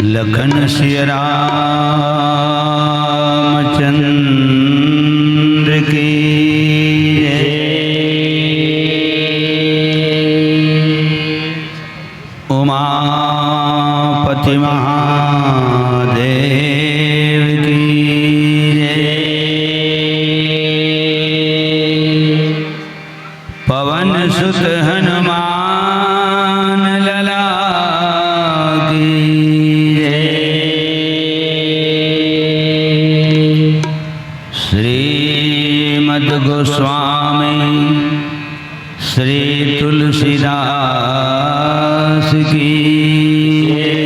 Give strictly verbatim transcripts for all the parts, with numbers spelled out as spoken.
लखन सिया रामचंद्र की जय। उमापति महादेव की जय। पवन सुत हनुमान लला की जय। श्रीमद गोस्वामी श्री तुलसीदास की जय।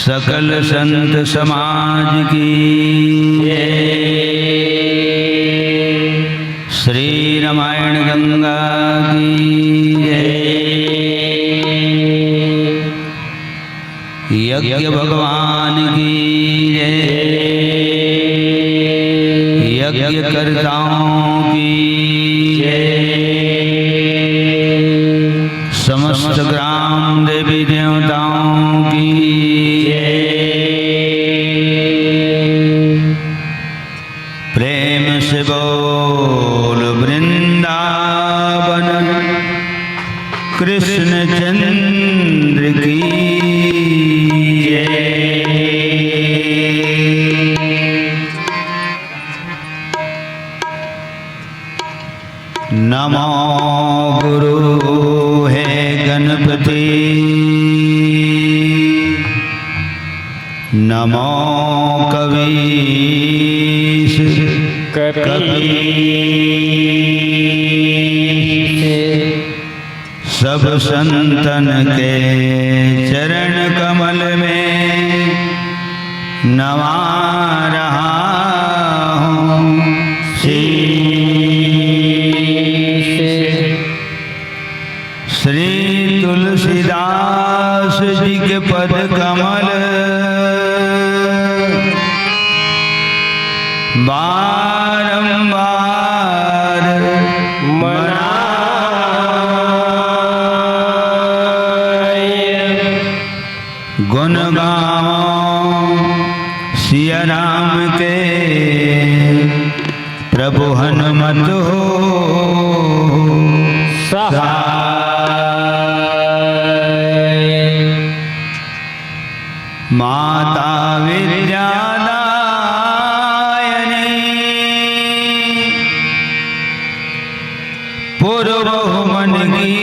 सकल संत समाज की जय। श्री रामायण गंगा की जय। यज्ञ भगवान की जय। यज्ञ कर्ताओं की जय। समस्त ग्राम देवी देवताओं की जय। प्रेम से बोल वृंदावन कृष्ण चंद्र की जय। नमो गुरु हे गणपति, नमो कवीश कपीश। सब संतन के चरण कमल में नवा रहा हूँ शीश। श्री तुलसीदास जी के पद कमल बारंबार मनाए। गुण गावो सिया राम के, प्रभु हनुमत हो सहाय। माता विद्या दायनी, पूर्व मन की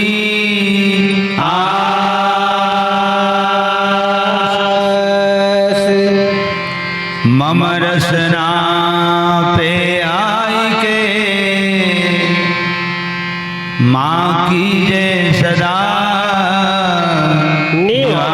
आस। मम रसना पे आय के, माँ कीजे सदा निवास।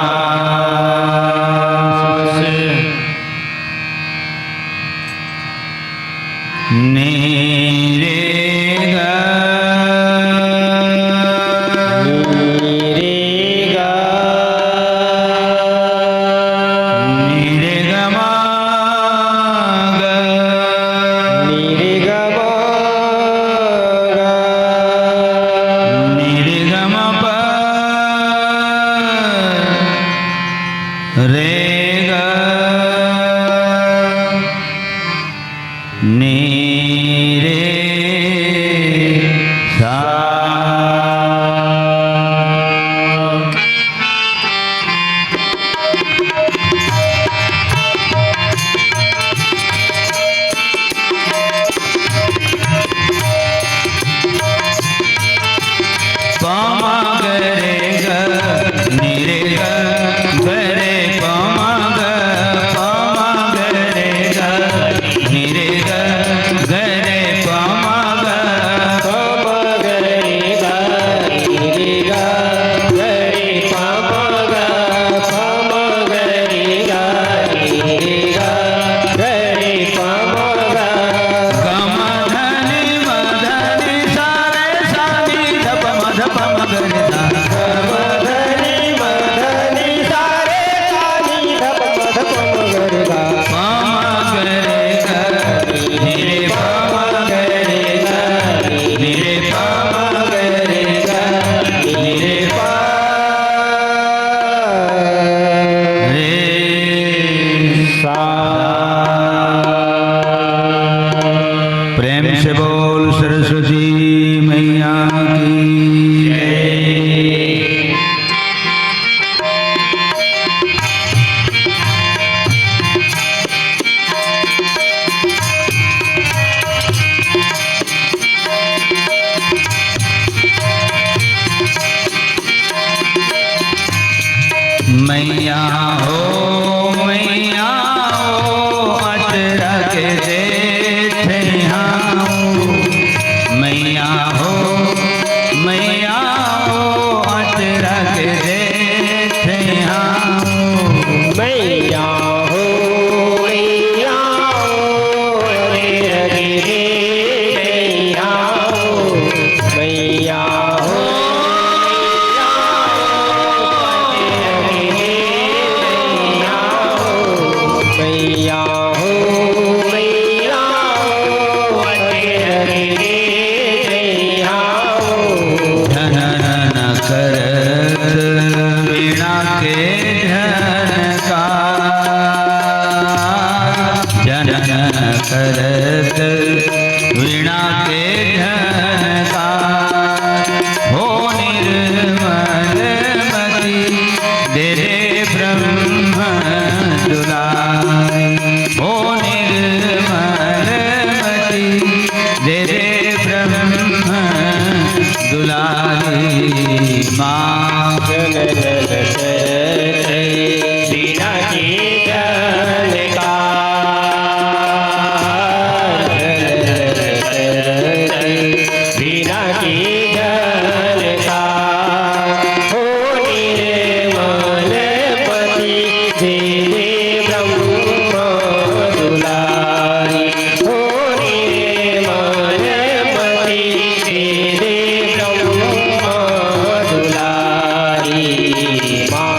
मैया हो, मैया हो, अचरज देखे हँव। मैया हो, मैया हो, अचरज देखे हँव। मैया हो, मैया हो, अचरज देखे हँव। मैया हो, मैया हो, मैया हो, झनन करत वीणा के झनकार, झनन करत वीणा के झनकार। हो निर्मल मति दे दे ब्रह्म दुलारी। हो निर्मल मति दे दे ब्रह्म दुलारी माँ। जनन करत वीणा के झनकार, जनन करत वीणा के झनकार। हो निर्मल मति दे दे ब्रह्म दुलारी। हो निर्मल मति दे दे ब्रह्म दुलारी माँ।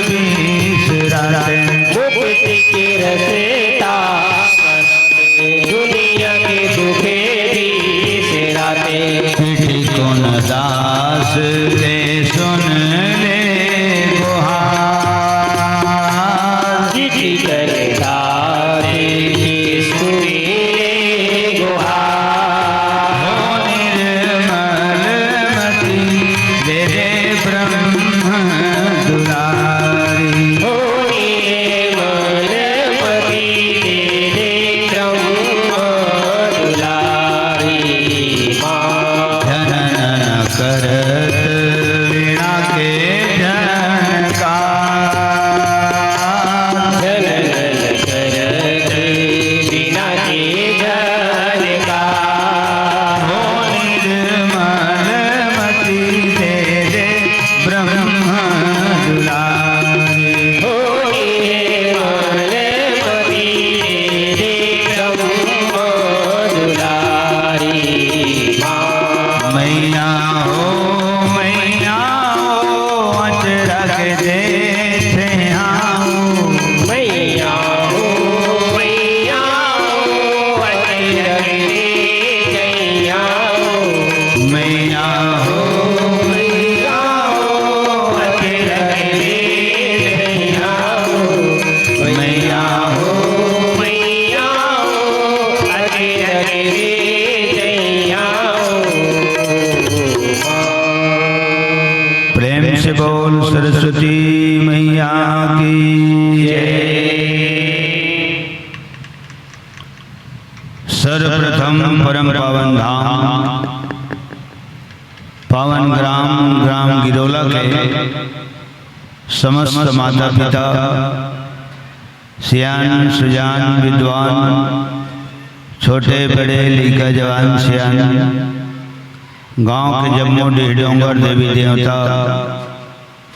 बिसराते। मुक्ति के रस्ता दुनिया के दुखे बिसराते। चिट्ठी कोन दास के सुन ले गुहार। चिट्ठी कोन दास के सुन ले गुहार। हो निर्मल मति दे दे ब्रह्म दुलारी। हो निर्मल मति दे दे ब्रह्म दुलारी। जनन करत वीणा के झनकार। जनन करत वीणा के झनकार। हो निर्मल मति दे दे ब्रह्म दुलारी। हो निर्मल मति दे दे ब्रह्म दुलारी। मैया हो, मैया हो, अचरज दे छैया हो। मैया हो, मैया हो, अचरज दे छैया हो। मैया हो, मैया हो, अचरज दे छैया हो। मैया हो, मैया हो, अचरज दे छैया हो। प्रेम से बोल सरस्वती मैया की जय। सर्वप्रथम परम पावन धाम, पावन ग्राम, ग्राम गिरोला के समस्त माता पिता, सियान सुजान विद्वान, छोटे बड़े लइका जवान सियान, गांव के जम्मो डीह डोंगर देवी देवता,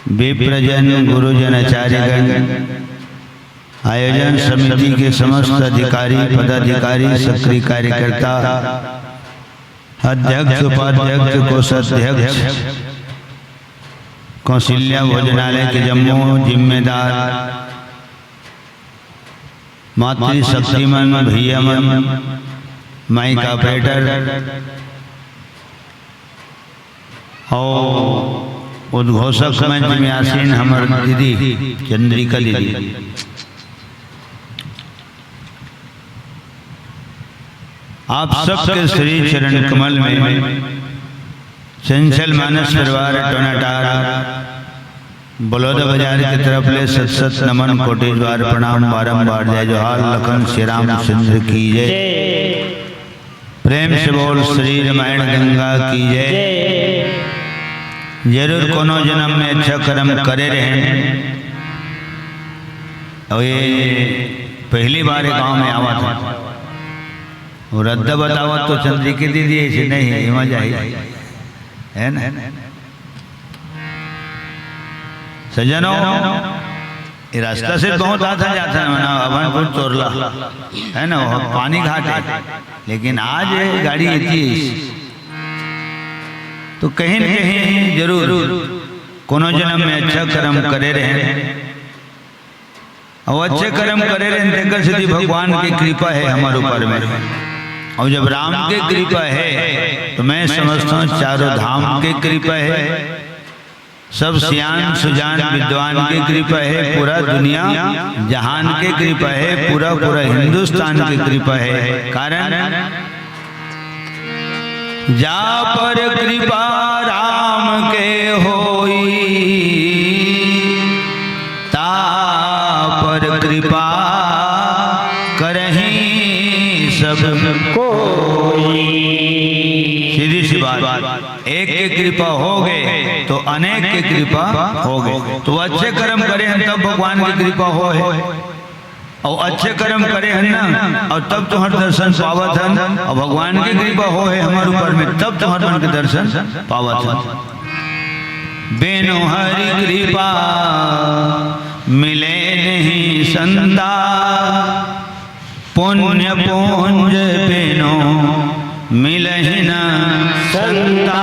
विप्रजन, गुरुजन, आचार्यगण, आयोजन समिति के समस्त अधिकारी, पदाधिकारी, सक्रिय कार्यकर्ता, अध्यक्ष, उपाध्यक्ष, कोषाध्यक्ष, कौशल्या भोजनालय के जम्मो जिम्मेदार, मातृशक्तिमन, भैया मन, माइक ऑपरेटर अउ उद्घोषक मंच में आसीन हमर दीदी चंद्रिका दीदी, आप सबके श्री चरण कमल में चंचल मानस परिवार टोनाटार बलौदा बाजार के तरफ ले सत सत नमन, कोटि द्वार प्रणाम, बारंबार जय जोहार। लखन श्री रामचंद्र की जय। प्रेम से बोल श्री रामायण गंगा की जय। जरूर कोनो जन्म में अच्छा कर्म करे रहेन। अउ ये पहली बार ये गांव में आवत हे। अउ रद्दा बतावत तो चंद्रिका दीदी ऐसे नहीं है, मजा आई, है ना? सज्जनों, ये रास्ता से बहुत आता जाता है ना, अभनपुर तोरला, है ना, वो पानी घाट है, लेकिन आज ये गाड़ी इतनी है। तो कहीं न कहीं जरूर कोनो जन्म में अच्छा कर्म करे रहेन, अउ अच्छे कर्म करे रहेन, तेकर सेती भगवान के कृपा हे हमर ऊपर में। अउ जब राम के कृपा हे, तो मैं समझता हूँ चारों धाम के कृपा हे, सब सियान सुजान विद्वान के कृपा हे, पूरा दुनिया जहान के कृपा हे, पूरा पूरा हिंदुस्तान के कृपा हे। कारण जा पर कृपा राम के होई, ता पर कृपा करही सब कोई। सीधी सी बात, एक के कृपा होगे तो अनेक के कृपा होगे। तो अच्छे कर्म करे हन तब भगवान की कृपा होय। अउ अच्छे कर्म करे हन ना, अउ तब तुंहर दर्शन पावत हन, अउ भगवान के कृपा होय हे हमर ऊपर में, तब तुंहर मन के दर्शन पावत हन। बिनु हरि कृपा मिले नहीं संता, पुण्य पुंज बिनु मिलहि न संता।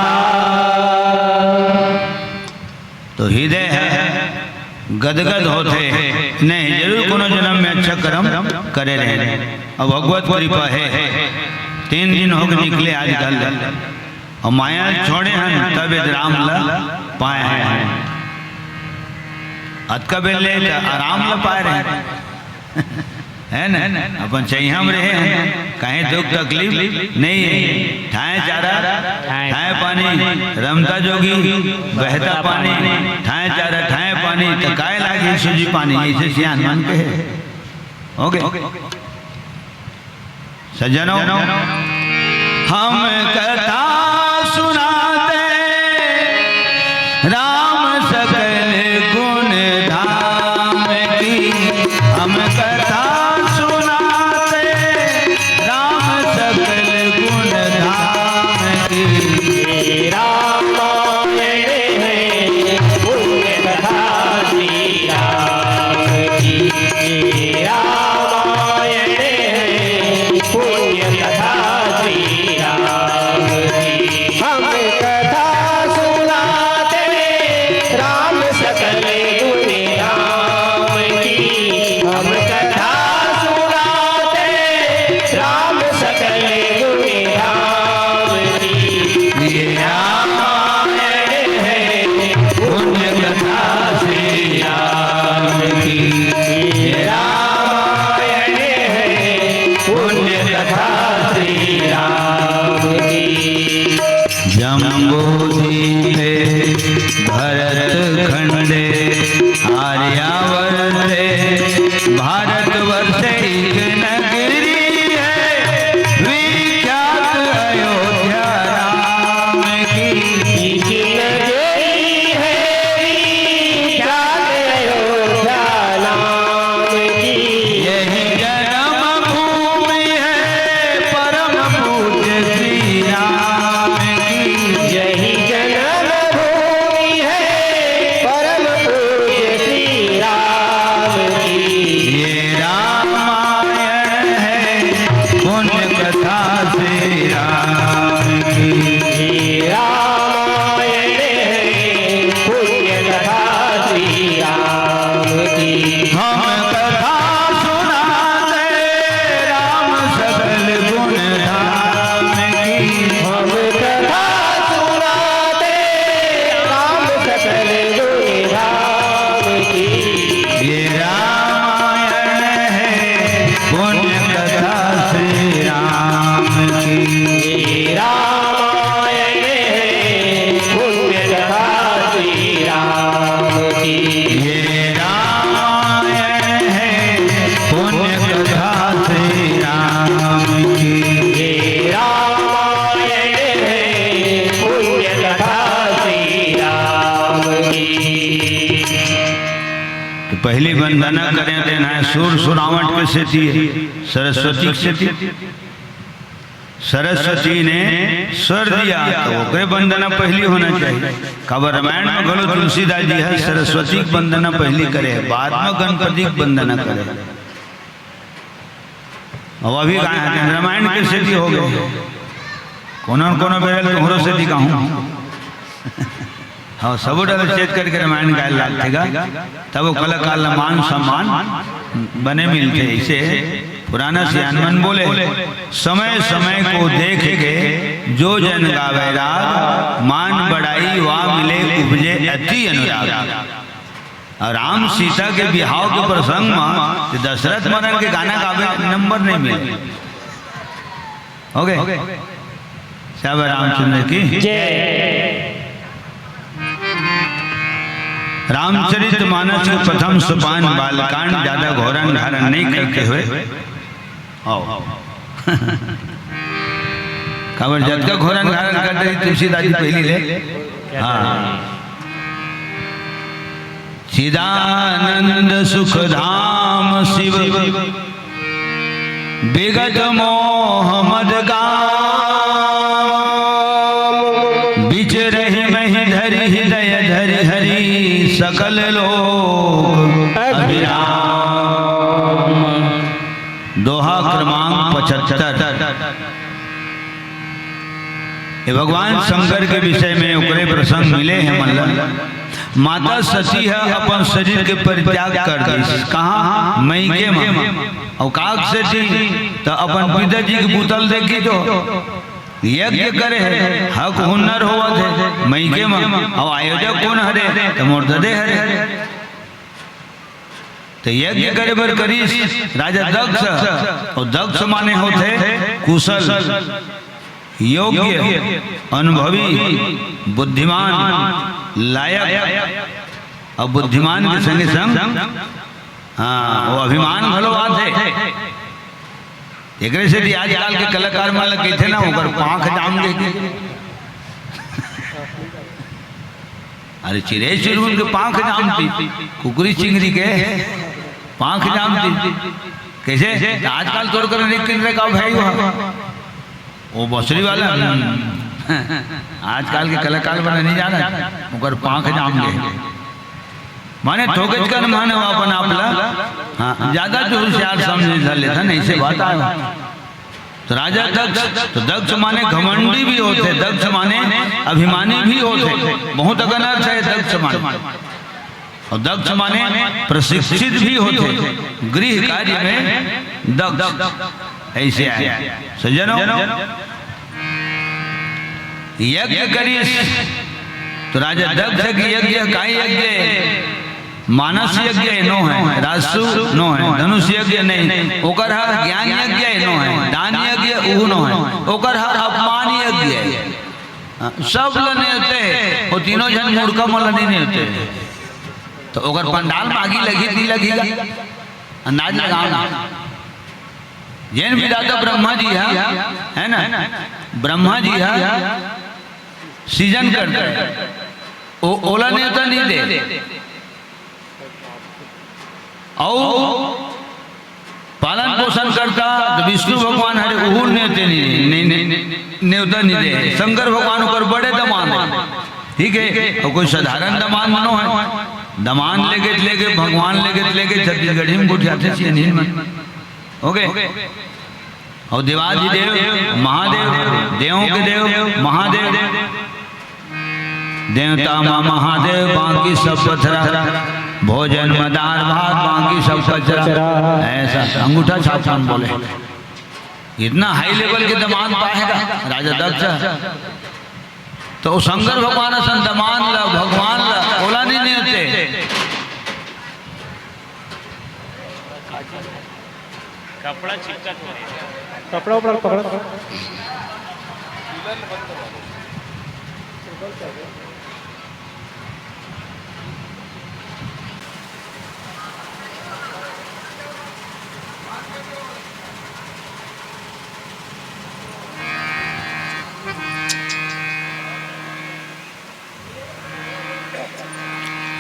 तो हृदय हे, गदगद होथे, नहीं, जरूर कोनो जन्म में अच्छा कर्म करे रहे। अब भगवत कृपा हे, तीन दिन होगे निकले आज घर ले, अउ माया छोड़े हन, तब ए राम ला पाए हन। अतका बेर ले त आराम ला पाए रहे। हे न? अपन चइहां म रहे हन, कहीं दुख तकलीफ नहीं हे। ठांय चारा, ठांय पानी, रमता जोगी, बहता पानी, ठांय चारा, ठांय पानी, त काय लागे सूजी पानी, अइसे सियान मन कहे। होगे। सज्जनों, हम कथा सुनाते राम सकल गुण धाम की, हम कथा सुनाते राम सकल गुण धाम की। रामायण है पुण्य कथा श्री राम की। रामायण है पुण्य कथा श्री राम की। हम कथा सुनाते राम सकल गुण धाम की। हम कथा सुनाते राम सकल गुण धाम की। ये रामायण है पुण्य कथा श्री राम की। ये रामायण है पुण्य कथा श्री राम की। जम्बूद्वीपे भरतखंडे आर्यावर्ते भारतवर्षे एक नगरी है विख्यात अयोध्या राम की। एक नगरी है विख्यात अयोध्या राम की। यही जन्म भूमि है परम पूज्य श्री राम की। यही जन्म भूमि है परम पूज्य श्री राम की। ये रामायण है पुण्य कथा श्री राम की। ये रामायण है पुण्य कथा श्री राम की। हम कथा सुनाते राम सकल गुण धाम की। हम कथा सुनाते राम सकल गुण धाम की। ये रामायण है पुण्य कथा श्री राम की। ये रामायण है पुण्य कथा श्री राम की। ये रामायण है पुण्य कथा श्री राम की। ये रामायण है पुण्य कथा श्री राम की। तो पहली वंदना करें तेन हे सूर सुरावट के सेती, सरस्वती के सेती। सरस्वती ने स्वर दिया, तो ओकरे वंदना पहली होना चाहिए। काबर रामायण में घलो तुलसीदास जी हे सरस्वती के वंदना पहली करे हे, बाद में गणपति के वंदना करे हे। अब अभी कहा हे, रामायण के सेती होगे, कोनो न कोनो बेरा तुहरो सेती कहूँ। हाँ, सबो डहर चेत करके रामायण गाए ल लागथे गा, तब ओ कलाकार ल मान सम्मान बने मिलथे। अइसे पुराना सियान मन बोले, समय समय को देख के जो जन गावे राग, मान बड़ाई वा मिले उपजे अति अनुराग। अउ राम सीता के बिहाव के प्रसंग म दशरथ मरन के गाना गावे नंबर नहीं मिले। होगे। सब रामचंद्र की जय। रामचरित मानस के प्रथम सोपान बालकांड, ज्यादा घोरन घारन नहीं करते हुए। आओ। काबर जतका घोरन घारन कर दे, तुलसीदास जी पहली ले। हाँ। चिदानंद सुख धाम शिव विगत मोह मद गाम। बिच रही मही धरि हृदय धरि हरि सकल लोक अभिराम। दोहा क्रमांक पचहत्तर। ये भगवान शंकर के विषय में ओकरे प्रसंग मिले हे हमन ला। माता सती ह अपन शरीर के परित्याग कर दिस। कहाँ? मइके म। अउ काक सेती? त अपन पिताजी के बुता ल देखी तो यज्ञ करे हे, हक हुनर होवत हे मइके म। अउ आयोजक कोन हरे? त मोर ददे हरे। त यज्ञ करे बर करिस राजा दक्ष, अउ दक्ष माने होथे कुशल, योग्य, अनुभवी, बुद्धिमान, लायक। अउ बुद्धिमान के संगे संग, हाँ, वो अभिमान घलो आथे। एकरे सेती आजकल के कलाकार मन ल कहिथे ना, ओकर पाँख जाम गे। अरे, चिरई चिरगुन के पाँख जामतिस, कुकरी चिंगरी के पाँख जामतिस। कइसे? त आजकल तोर करा नइ किन रे का भाई हो? वो बसरी वाला, हम्म। आजकल के कलाकार मन नइ जानय, ओकर पाँख जाम गे। माने थोकेच कन माने अपन आप ला, हाँ, ज्यादा जो होशियार समझ धर लेथन, अइसे बात आय। त राजा दक्ष, त दक्ष माने घमंडी भी होथे, दक्ष माने अभिमानी भी होथे, बहुत अकन अर्थ हे दक्ष माने। अउ दक्ष माने प्रशिक्षित भी होथे, गृह कार्य में दक्ष, अइसे आय। सज्जनों, यज्ञ करिस, त राजा दक्ष के यज्ञ, काय यज्ञ? मानस यज्ञ ए नो हे, राजसु नो हे, धनुष यज्ञ नहीं, ओकर ह ज्ञान यज्ञ ए नो हे, दान यज्ञ उहू नो हे, ओकर ह अपमान यज्ञ ए। हाँ, सब ल नेवते, वो तीनों झन मुड़का मन ल नइ नेवते। त ओकर पंडाल म आगी लगही त नइ लगही गा? अंदाज लगाव ना। जेन विधाता ब्रह्मा जी ह, हे ना? ब्रह्मा जी ह सृजन करथे, ओ, ओला नेवता नइ दे। अउ पालन पोषण करता त विष्णु भगवान हरे, उहू नेवते नइ, नइ, नइ, नेवता नइ दे। शंकर भगवान ओकर बड़े दमांद हे, ठीक हे, अउ कोई साधारण दमांद नो हे। दमांद लेगे त लेगे, भगवान लेगे त लेगे, छत्तीसगढ़ी म गोठियाथे सियनहिन मन। OK। अउ देवाधिदेव महादेव, देवों के देव महादेव, देवता मा महादेव, बाकी सब पथरा, भोजन मा दार भात, बाकी सब कचरा। अइसा अंगूठा छाप मन बोले, इतना high level के दमांद पाय हे गा राजा दक्ष। त वो शंकर भगवान असन दमांद ला, भगवान ला, ओला नइ नेवते। कपड़ा चिपका थोड़ी। कपड़ा उपड़ा पकड़ा, पकड़ा।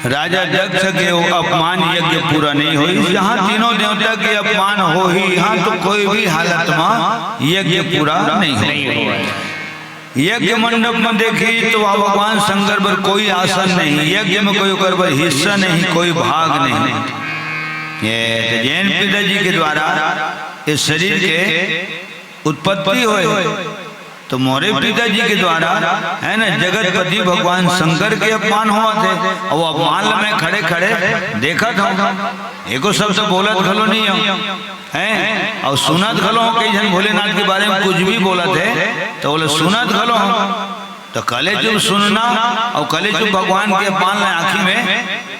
राजा दक्ष के वो अपमान यज्ञ पूरा नइ होइस, जहाँ तीनों देवता के अपमान होही, यहाँ तो कोई भी हालत म यज्ञ पूरा नइ होही। यज्ञ मंडप म देखही त वहाँ भगवान शंकर बर कोई आसन नहीं, यज्ञ म कोई ओकर बर हिस्सा नहीं, कोई भाग नहीं। ये त जेन पिताजी के द्वारा इस शरीर के उत्पत्ति होय, त मोरे पिताजी के द्वारा, हे ना, जगतपति भगवान शंकर के अपमान होवत हे, अउ वो अपमान ल मैं खड़े खड़े देखत हँव, एको शब्द बोलत घलो नइ हँव, हे, अउ सुनत घलो हँव, कई झन भोलेनाथ के बारे म कुछ भी बोलत हे, त ओला सुनत घलो हँव। त कलेचुप सुनना अउ कलेचुप भगवान के अपमान ला आँखी म,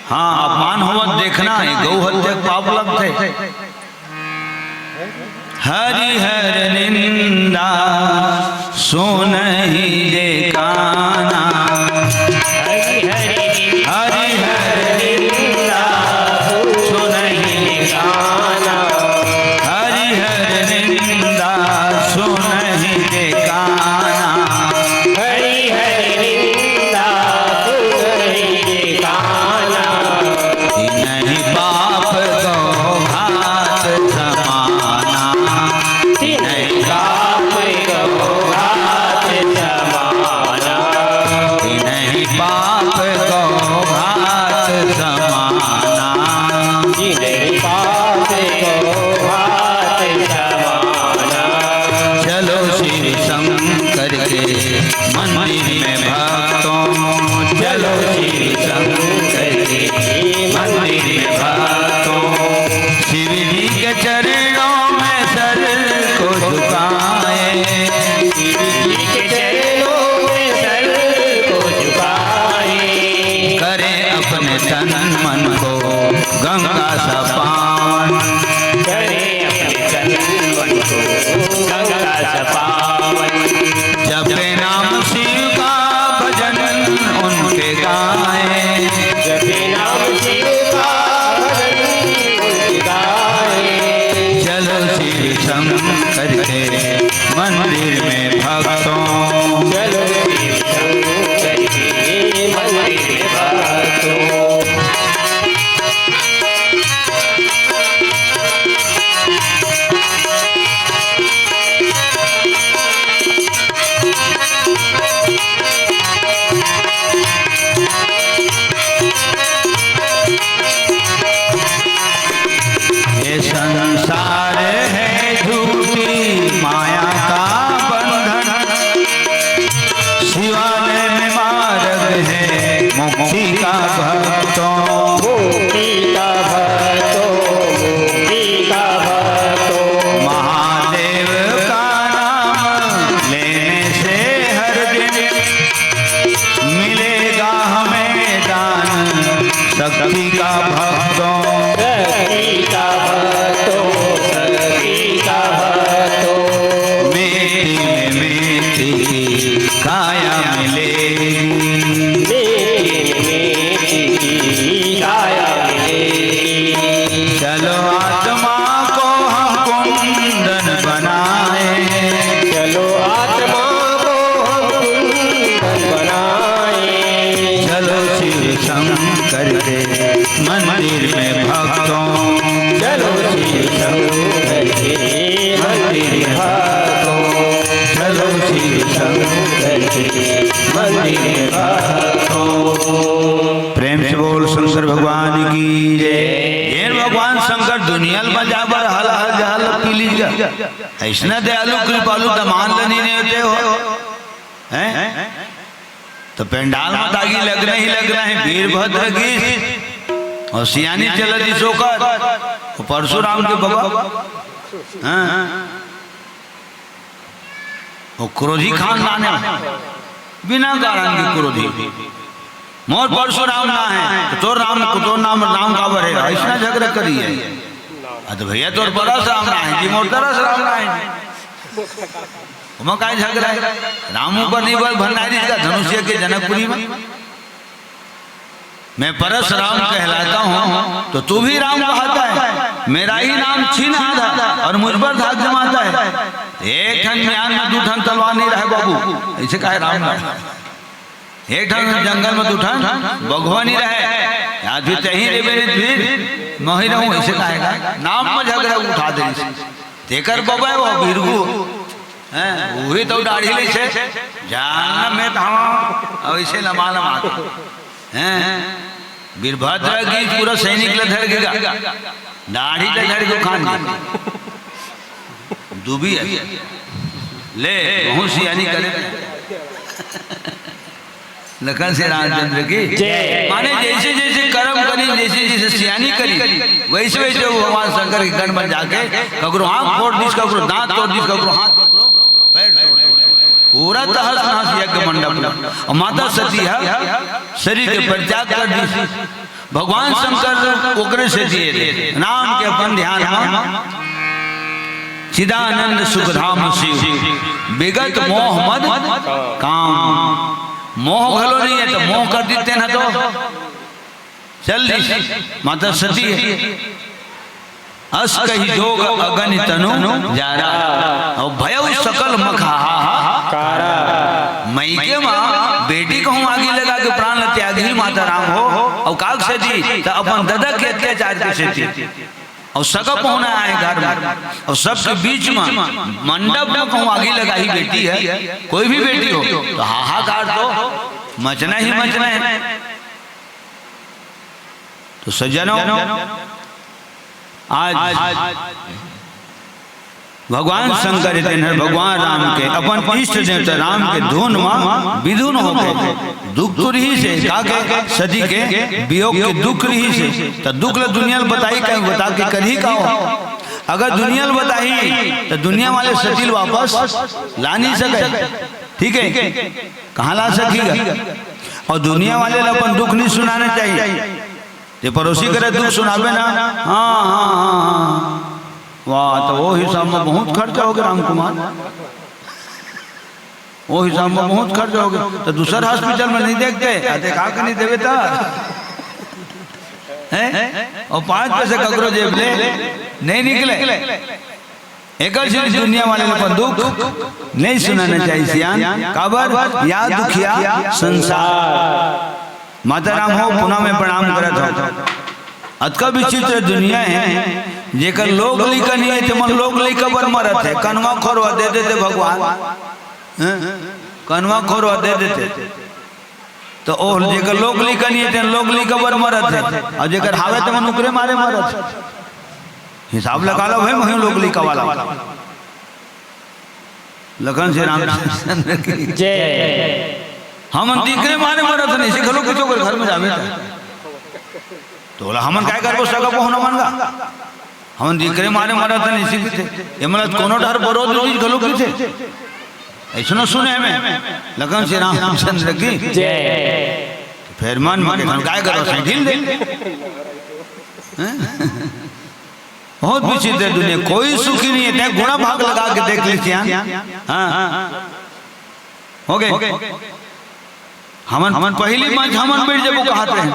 हाँ, अपमान होवत देखना, ये गौ हत्या के पाप लगथे। हरि हर निंदा सुनहि जे काना। हरि हर निंदा सुनहि जे काना। हरि हर निंदा सुनहि जे काना। हरि हर निंदा सुनहि जे काना। तिनहि पाप गौ घात समाना। तिनहि पाप गौ घात समाना। तिनहि पाप गौ घात समाना। तिनहि पाप गौ घात समाना। चलो शिव शंकर के मंदिर में भक्तों, चलो शिव शंकर गंगा सा पावन। करे अपने तन मन को गंगा सा पावन। जपे नाम शिव का भजन उनके गाए। जपे नाम शिव का भजन उनके गाए। चलो शिव शंकर के मंदिर में भक्तों। चलो शिव शंकर के मंदिर में भक्तों। ये संसार है झूठी माया का बंधन, शिवालय में मार्ग है मुक्ति का भक्तों। मुक्ति का भक्तों, मुक्ति का भक्तों। महादेव का नाम लेने से हर दिन मिलेगा हमें दान शक्ति का भक्तों। शक्ति का भक्तों, शक्ति का भक्तों। मिट्टी में मिट्टी की काया मिलेगी। मिट्टी में मिट्टी की काया मिलेगी। चलो आत्मा को हम कुंदन बनाए। चलो आत्मा को हम कुंदन बनाए। चलो शिव शंकर के मंदिर में भक्तों। चलो शिव शंकर के मंदिर में भक्तों। चलो शिव शंकर के मंदिर में भक्तों। प्रेम से बोल शंकर भगवान की जय। जेन भगवान शंकर दुनिया ल बचाय बर हल हल जहर ल पी लीस गा। अइसना दयालु कृपालु दमान ल नइ नेवते हो। हैं? त पंडाल म त आगी लगना ही लगना हे। वीरभद्र गिस अउ सियानी चलत दिस ओकर, अउ परसुराम के बबा। हाँ। अउ क्रोधी खानदान हे, बिना कारण के क्रोधी। मोर परसुराम नाम हे, त तोर राम, तोर नाम, नाम काबर हे? अइसना झगरा करिस हे। अ त भइया तोर परसुराम नाम हे जी, मोर तरसराम नाम हे जी। ओमा काय झगरा हे? राम ऊपर नइ बल भंडारिस गा धनुषिया के जनकपुरी म। मैं परसराम कहलाता हूँ, तो तू भी राम कहता है। मेरा ही नाम छीन आधा और मुझ पर धाक जमाता है। एक ठन म्यान में दू ठन तलवार नइ रहय बाबू, अइसे कहय राम नाम। एक ठन जंगल में दू ठन बघवा नइ रहय, आज भी तहीं रे बेरे फिर मही रहूं, अइसे कहय गा। नाम में झगरा उठा देस। तेकर बबा हे वो भृगु, हैं, उही तो दाढ़ी ले से, जान में धावा, अउ अइसे लमा लमा के। हैं, वीरभद्र गिस पूरा सैनिक ल धर के गा, दाढ़ी ल धर के खान दे। दुबी हे। ले, बहुत सियानी करे। लखन से रामचंद्र की जय। माने जइसे जइसे करम करिस, जइसे जइसे सियानी करिस, वइसे वइसे वो भगवान शंकर के गढ़ म जाके ककरो आँख फोर दिस, ककरो दाँत तोर दिस, ककरो हाथ पैर तोर दिस। पूरा तहस नहस यज्ञ मंडप ल। अउ माता सती ह शरीर के परित्याग कर दिस। भगवान शंकर ओकरे सेती राम के अपन ध्यान म चिदानंद सुखधाम शिव, विगत मोह मद काम। मोह घलो नइ हे त मोह कर दिस तेन ह तो चल दिस। माता सती हे। अस कहि जोग अगनि तनु जारा, अउ भयउ सकल मखा हाहाकारा। मइके म बेटी कहूँ आगी लगा के प्राण ल त्यागही माता राम हो, अउ काग सेती त अपन ददा के अत्याचार के सेती। अउ सगा पहुना आय घर म, अउ सबके बीच म मंडप म कहूँ आगी लगाही बेटी ह, कोई भी बेटी हो, त हाहाकार तो मचना ही मचना हे। तो सज्जनों, आज भगवान शंकर तेन ह भगवान राम के अपन इष्ट देवता राम के धुन म विधुन होके दुख तो रिहिस हे, का के सती के वियोग के दुख रिहिस हे, त दुख ल दुनिया ल बताही, कहीं बता के करही का हो? अगर दुनिया ल बताही त दुनिया वाले सती ल वापस ला नइ सकय, ठीक हे, कहाँ ला सकही गा? अउ दुनिया वाले ल अपन दुख नइ सुनाना चाहिए। ते पड़ोसी करा दुख सुनाबे ना, हाँ, हाँ, हाँ, हाँ। वाह, त ओ हिसाब म बहुत खर्चा होगे रामकुमार, ओ हिसाब म बहुत खर्चा होगे। त दूसर hospital म नइ देखते, अते का के नइ देबे त? हैं? अउ पाँच पैसा ककरो जेब ले नइ निकले। एकर सेती दुनिया वाले ल अपन दुख नइ सुनाना चाहिए सियान। काबर? या दुखिया संसार। माता राम हो, पुनः मैं प्रणाम करत हौं। अतका विचित्र दुनिया हे, जेकर लोग लइका नइ हे, तेमन लोग लइका बर मरत हे। कनवा खोरवा दे देते भगवान, हैं? कनवा खोरवा दे देते। त ओ जेकर लोग लइका नइ हे, तेन लोग लइका बर मरत हे, अउ जेकर हावे, तेमन ओकरे मारे मरत हे। हिसाब लगा लो भाई, महूँ लोग लइका वाला। लखन सिंह रामचंद्र की जय। हमन त इकरे मारे मरत हन, अइसे घलो कुछ ओकर घर म जाबे त। त ओला हमन काय करबो, सगा पहुना मन गा? हमन त इकरे मारे मरत हन, अइसे कहिथे। एमन ल कोनो डहर बरो दू चीज घलो कहिथे। अइसनो सुने हमें, लखन सिंह रामचंद्र की जय। त फेर मन म के, "हमन काय करबो, साईं ढील दे।" हैं? बहुत विचित्र दुनिया, कोई सुखी नइ हे। तैं गुणा भाग लगा के देख ले सियान। हाँ, हो गे। हमन, हमन पहिली मंच हमन बइठ जबो कहत रहेन।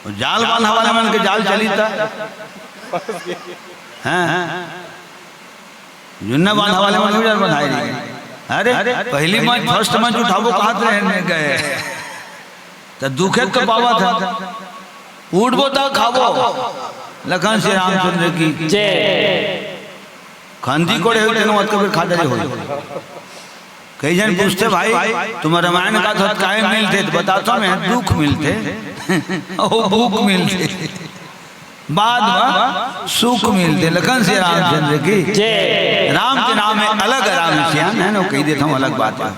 अउ जाल बांधा वाले मन के जाल चली त। हाँ, जुन्ना बांधा वाले मन भी डर बंधाए रही। अरे, पहिली मंच, first मंच उठाबो कहत रहेन, नइ गए। त दुखे तो पावत हे, उठबो त खाबो। लखन सिंह रामचंद्र की जय। खंदी कोड़े होई तेनो अतका बेर खा डरे होई। कई झन पूछथे, "भाई, तुमन रामायण गाथव त काय मिलथे?" त बताथंव मैं, दुख मिलथे, अउ भूख मिलथे, बाद म सुख मिलथे। लखन सिंह रामचंद्र की जय। राम के नाम में अलग आराम हे सियान, हे ना, कहि देथंव अलग बात हे।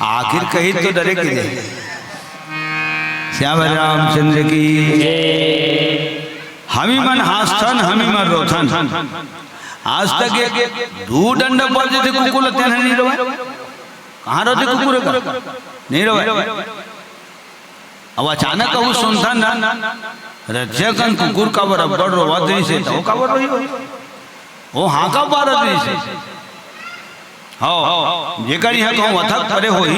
आखिर कहि तो डरे के दे। श्याम रामचंद्र की जय। हमी मन हाँसथन, हमी मन रोथन। आज तक एक दू डंडा पड़ जथे कुकुर ल, तेन ह नइ रोवय। कहाँ रोथे कुकुर ह? नइ रोवय। अब अचानक कहूँ सुनथन ना, रतिया कन कुकुर काबर अब्बड़ रोवत रहिस हे, त ओ काबर रोही? ओ हाँका पारत रहिस हे। हव, जेकर इहाँ कहूँ अथक परे होही,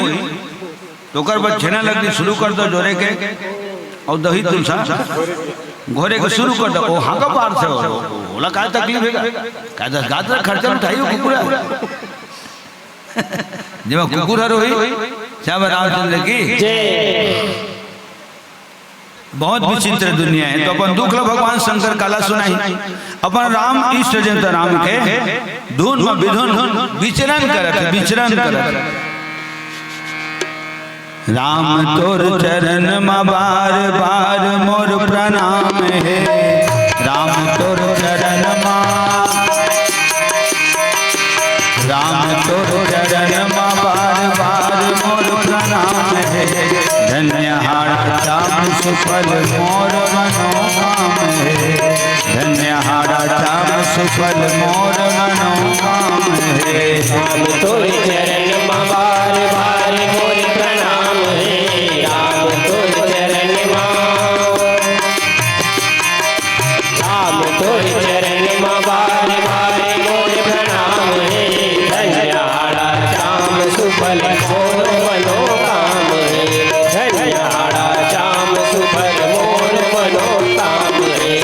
त ओकर बर छेना लकड़ी शुरू कर दो जोरे के, अउ दही तुलसा घोरे के शुरू कर दो। ओ हाँका पारथे, ओ, ओला काय तकलीफ हे गा? काय दस गात ला खर्चा उठाही ओ कुकुर ह? जेमा कुकुर ह रोही, श्याम रामचंद्र की जय। बहुत विचित्र दुनिया हे। त अपन दुख ल भगवान शंकर काला सुनाही, अपन राम इष्ट देवता राम के धुन म विधुन विचरण करत हे, विचरण करत हे। राम तोर चरण म बार बार मोर प्रणाम हे, राम तोर चरण म, राम तोर चरण म बार बार मोर प्रणाम हे। धन्य हाड़ा चाम सुफल मोर मनोकाम हे, धन्य हाड़ा चाम सुफल मोर मनोकाम हे। राम तोर चरण म बार बार मोर प्रणाम हे, राम तोर चरण म, राम तोर चरण म बार बार मोर प्रणाम हे। धन्य हाड़ा चाम सुफल मोर मनोकाम हे। धन्य हाड़ा चाम सुफल मोर मनोकाम हे।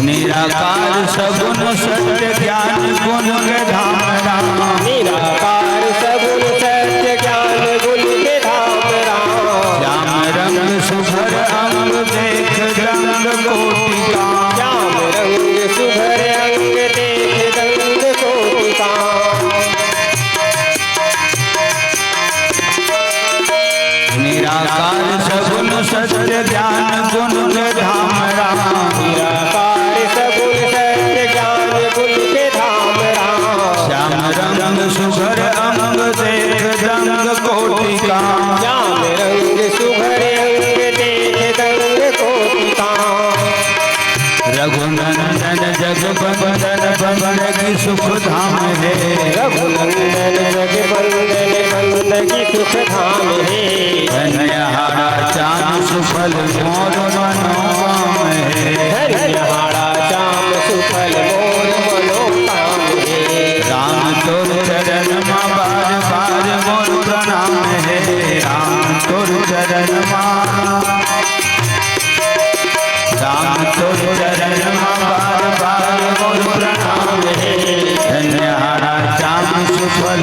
निराकार सगुण सत्य ज्ञान गुण के धाम राम। निराकार सगुण सत्य ज्ञान गुण के धाम राम। श्याम रंग सुभर अंग देख दंग कोटि काम। श्याम रंग सुभर अंग देख दंग कोटि काम। निराकार सगुण सत्य ज्ञान गुण के धाम राम। नंदन जग बंदन बंदगी सुख धाम हे। रघुनंदन जग बंदन बंदगी सुख धाम हे। धन्य हाड़ा चाम सुफल मोर मनोकाम हे। धन्य हाड़ा चाम सुफल मोर मनोकाम हे। राम तोर चरण मा बार बार मोर प्रणाम हे। राम तोर चरण मा राम तोर चरण मा बार बार मोर प्रणाम हे। धन्य हाड़ा चाम सुफल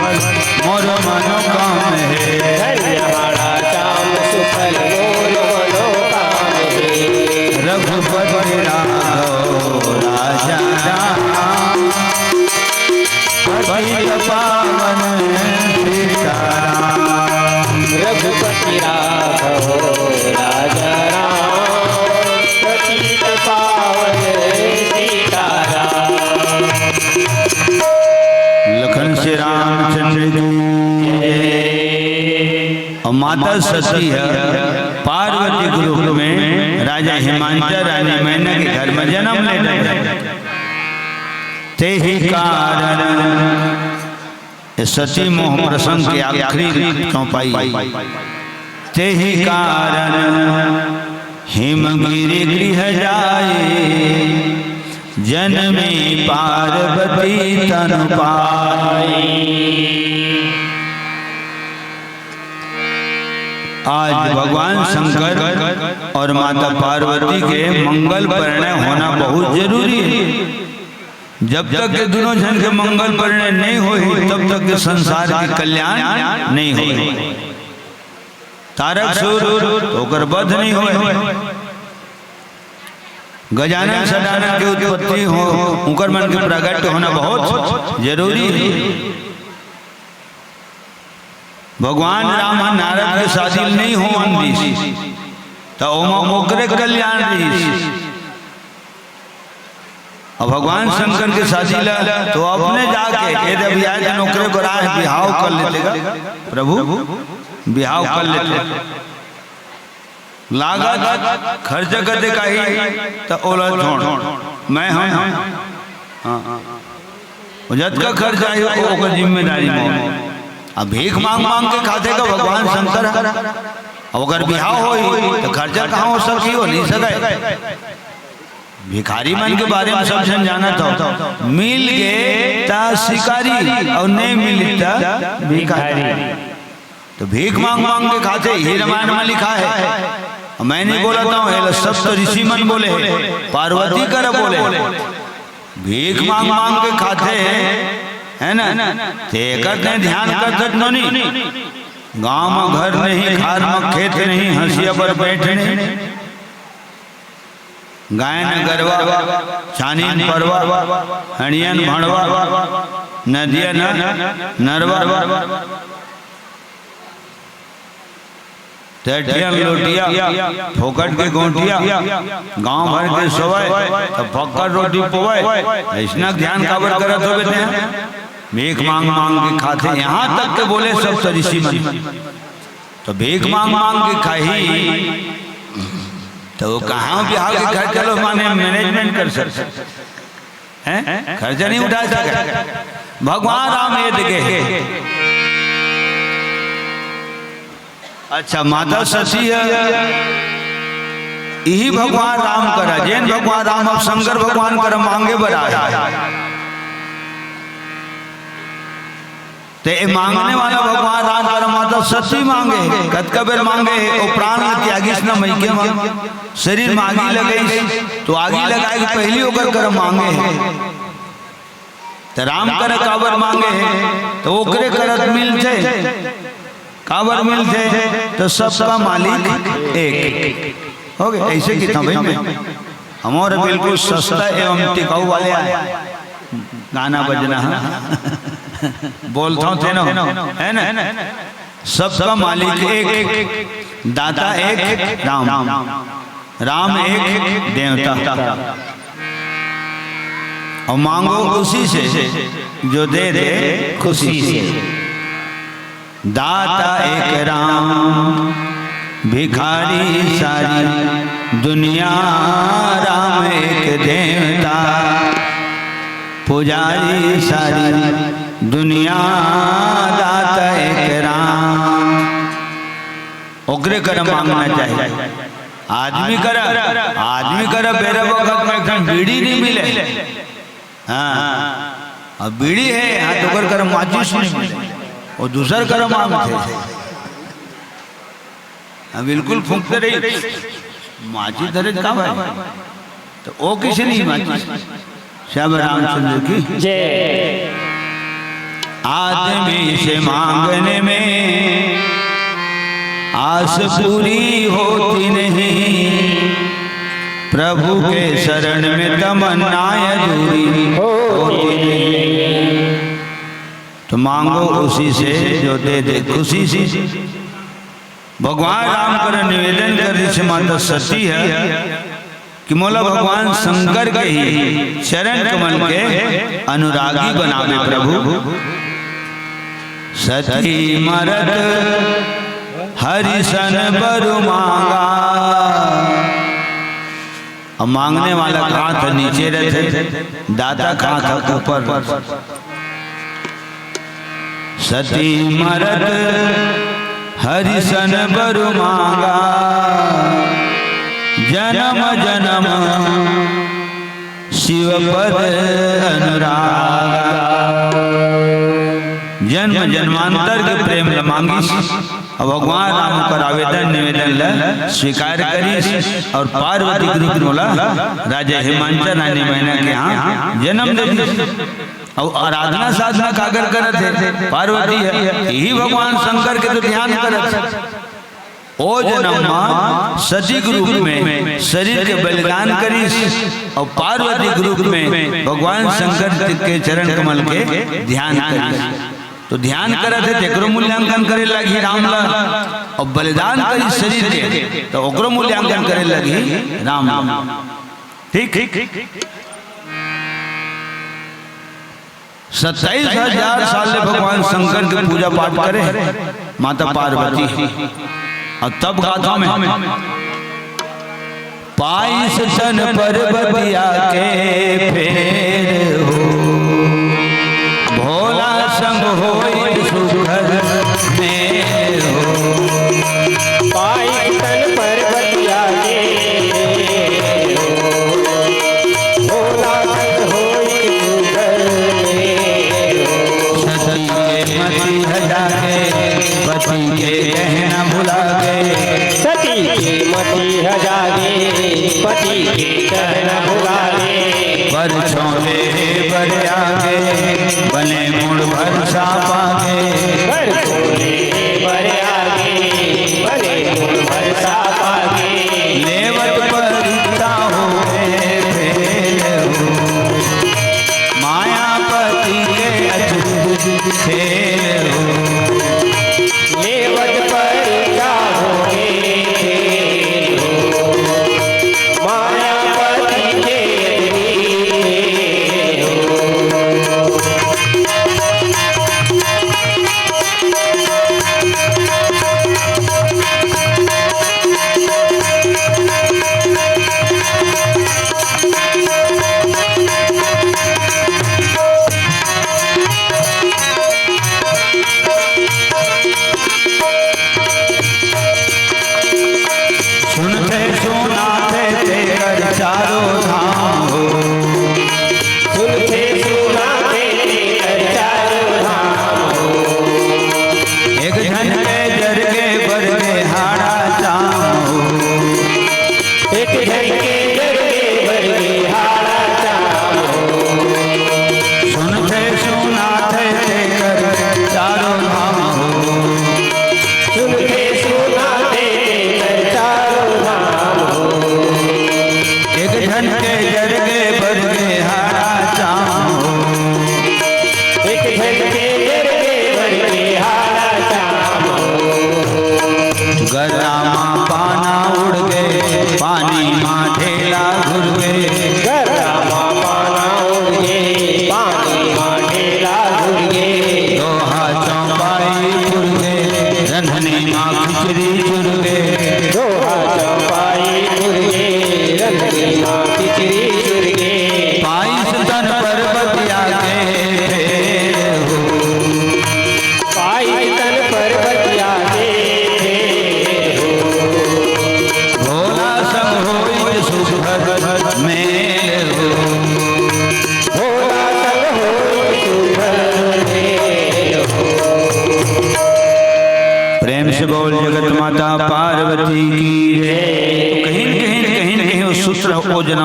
मोर मनोकाम हे। धन्य हाड़ा चाम सुफल मोर मनोकाम हे। रघुपति राघव राजा राम। पतित पावन सीताराम। रघुपति राघव राजा राम। पतित पावन सीताराम। लखन श्री रामचंद्र की। अउ माता सती ह पार्वती के रूप में राजा हिमांचल रानी मैना के घर में जन्म ले रहे। तेहि कारण ये सती मोह प्रसंग के आखिरी चौपाई। तेहि कारण हिमगिरि गृह जाए, जनमी पार्वती तनु पाई। आज भगवान शंकर और माता पार्वती के मंगल परिणय होना बहुत जरूरी है। जब तक के दोनों झन के मंगल परिणय नहीं होही, तब तक के संसार के कल्याण नहीं होही। तारक सुर ओकर वध नहीं होय। गजानन सडानन के उत्पत्ति हो, उनकर मन के प्रगट होना बहुत जरूरी है। भगवान राम ह नारद के शादी ल नहीं होवन दिस, त ओमा ओकरे कल्याण रहिस। अब भगवान शंकर के शादी ला तो अपने जाके, ये जब याद नौकरे को राह बिहाव कर लेते का, प्रभु बिहाव कर लेते। लागत खर्च कते काही, त ओला छोड़, मैं हम। हाँ। वो जतका खर्च आही, वो ओकर जिम्मेदारी में। अब भीख मांग मांग के खाते का भगवान शंकर है। अब अगर बिहाव होई, तो खर्चा कहाँ हो सकी, हो नहीं सके। भिखारी मन के बारे में सब झन जानत हो, मिल गे ता शिकारी और नहीं मिल ता भिखारी। तो भीख मांग मांग के खाते, ये रामायण में लिखा है। मैं नहीं बोलत हूँ, ये सब तो ऋषि मन बोले हैं, पार्वती कर बोले। भीख मांग मांग के खाते हैं, है ना? ते करते ध्यान करते नोनी। गांव में घर नहीं, खार में खेत नहीं, हंसिया पर बैठ नहीं। गाय न गरवा, छानी न परवा, हणिया न भणवा, नदिया न नरवा, टटिया न लोटिया, फोकट के गोटिया, गांव भर के सोवय, त फक्कड़ रोटी पोवय। अइसना ध्यान काबर करत हो बेटे? भीख मांग मांग के खाते, यहाँ तक के बोले सब तो ऋषि मन। तो भीख मांग मांग के खाही, तो वो कहाँ बिहाव के खर्चा लो माने management कर सकते हैं? खर्चा नहीं उठा सकते। भगवान राम ये दिखे। अच्छा, माता सती है, यही भगवान राम करा, जेन भगवान राम अब शंकर भगवान करा मांगे बर आए। ते ए मांगने वाला भगवान राम करा माता सती मांगे, कतका बेर मांगे, वो प्राण ल त्यागिस न मइके म, शरीर म आगी लगइस, तो आगी लगाए के पहिली ओकर करा मांगे हे। त राम करा काबर मांगे हे, त ओकरे करा मिलथे, काबर मिलथे, त सबका मालिक एक। हो गए, ऐसे कितना भाई मैं, हमारा बिल्कुल सस्ता एवं टिकाऊ वाले आए। गाना बजना है। बोलता हूँ तेनो, है ना? सबका मालिक एक, दाता एक, राम। राम एक, देवता। और मांगो उसी से, जो दे दे खुशी से। दाता एक राम, भिखारी सारी दुनिया राम एक देवता, पुजारी सारी दुनिया दाता एक राम। ओकरे करा मांगना चाहिए। आदमी करा, आदमी करा बेरा बखत में एक ठन बीड़ी नहीं मिले। हाँ, अब बीड़ी हे, हाँ, तो ओकर करा माचिस नहीं मिले, वो दूसर करा मांगथे। हाँ, बिल्कुल फूंकते रही। माचिस धरे का भाई? तो वो किसे नहीं माचिस? श्याम रामचंद्र की जय। आदमी से मांगने में आस पूरी होती नहीं, प्रभु के शरण में तमन्नाएं अधूरी होती नहीं। तो मांगो उसी से जो दे दे खुशी से। भगवान राम करा निवेदन करिस माता सती ह कि मोला भगवान शंकर के ही चरण कमल के अनुरागी बनावे प्रभु। सती मरत हरिसन बरु मांगा। अब मांगने वाला का हाथ नीचे रहिथे, दाता का हाथ ऊपर। सती मरत हरिसन बरु मांगा, जन्म जन्म शिव पद अनुरागा। जन्म जन्मांतर के प्रेम ल मांगिस। अब भगवान राम ओकर आवेदन निवेदन ल स्वीकार करिस और पार्वती के रूप में ओला राजा हिमांचल रानी मैना के यहाँ जन्म दे दिस। और आराधना साधना काकर करत हे? पार्वती हे। यही भगवान शंकर के तो ध्यान करत हे। ओ जन्म मा सती के रूप में शरीर के बलिदान करिस और पार्वती के रूप में भगवान शंकर के चरण कमल के ध्यान करिस। तो ध्यान करत हे, तेकरो मूल्यांकन करे लगही राम ला, और बलिदान करिस शरीर के, तो ओकरो मूल्यांकन करे लगही राम ला। ठीक, ठीक। सत्ताईस हजार साल ले भगवान शंकर के पूजा पाठ करे माता पार्वती। और तब गाथा में, पाइस तन पर्वतिया के फेर हो, भोला संग होई सुघर मेर हो। पाइस तन पर्वतिया के फेर हो, भोला संग होई सुघर मेर हो। सती के मति हटा के पति के कहना भुला गए। सती के मति ह जागे, पति के कहना भुला गे। बर छोले बर आगे, बने मुड़ भरसा पागे। बर छोले बर आगे, बने मुड़ भरसा पागे। लेवत परीक्षा होगे फेल हो, मायापति के अचरज खेल हो। लेवत परीक्षा होगे फेल हो, मायापति के अचरज खेल हो।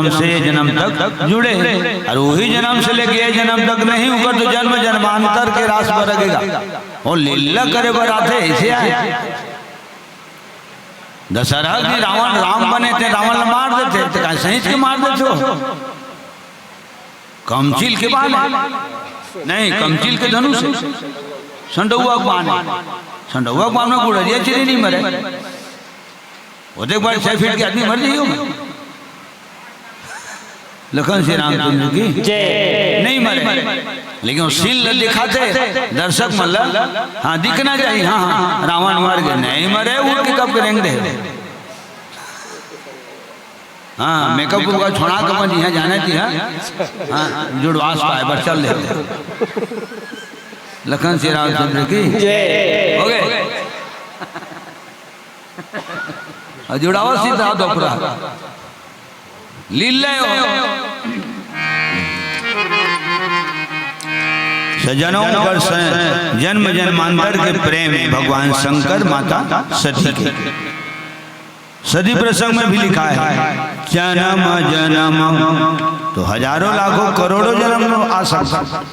जन्म से ये जन्म तक जुड़े हे, अउ वही जन्म से लेके ये जन्म तक नहीं, ओकर तो जन्म जन्मांतर के रास बरगेगा। वो लीला करे बर आथे, ऐसे आए। दशहरा के दिन रावण राम बने थे, रावण ला मार देथे, तो काहे सहिंच के मार देथे हो? कमचील के बान हे। नहीं, कमचील के धनुष हे। संडौआ के बान हे। संडौआ के बान में गुड़रिया चिरई नहीं मरे। वो देख, बार छह फीट के आदमी मर जाइयो। लखन श्री रामचंद्र की जय। नहीं मरे, लेकिन वो सीन ल दिखाथे दर्शक मन ल। हाँ, दिखना चाहिए। हाँ, हाँ, रावण मर गे, नहीं मरे, उठ के कब करेंगे। हाँ, मेकअप को छोड़ा के अपन यहाँ जाना चाहिए। हाँ, जुड़वास पाए बर चल दे। लखन श्री रामचंद्र की जय। हो गए। अउ जुड़ावा सीधा डोकरा। लीला हो। सजनों पर स-, जन्म जन्मांतर के प्रेम हे भगवान शंकर माता सती के। सती प्रसंग में भी लिखा है, जन्म जन्म, तो हजारों लाखों करोड़ों जन्म आ सकता।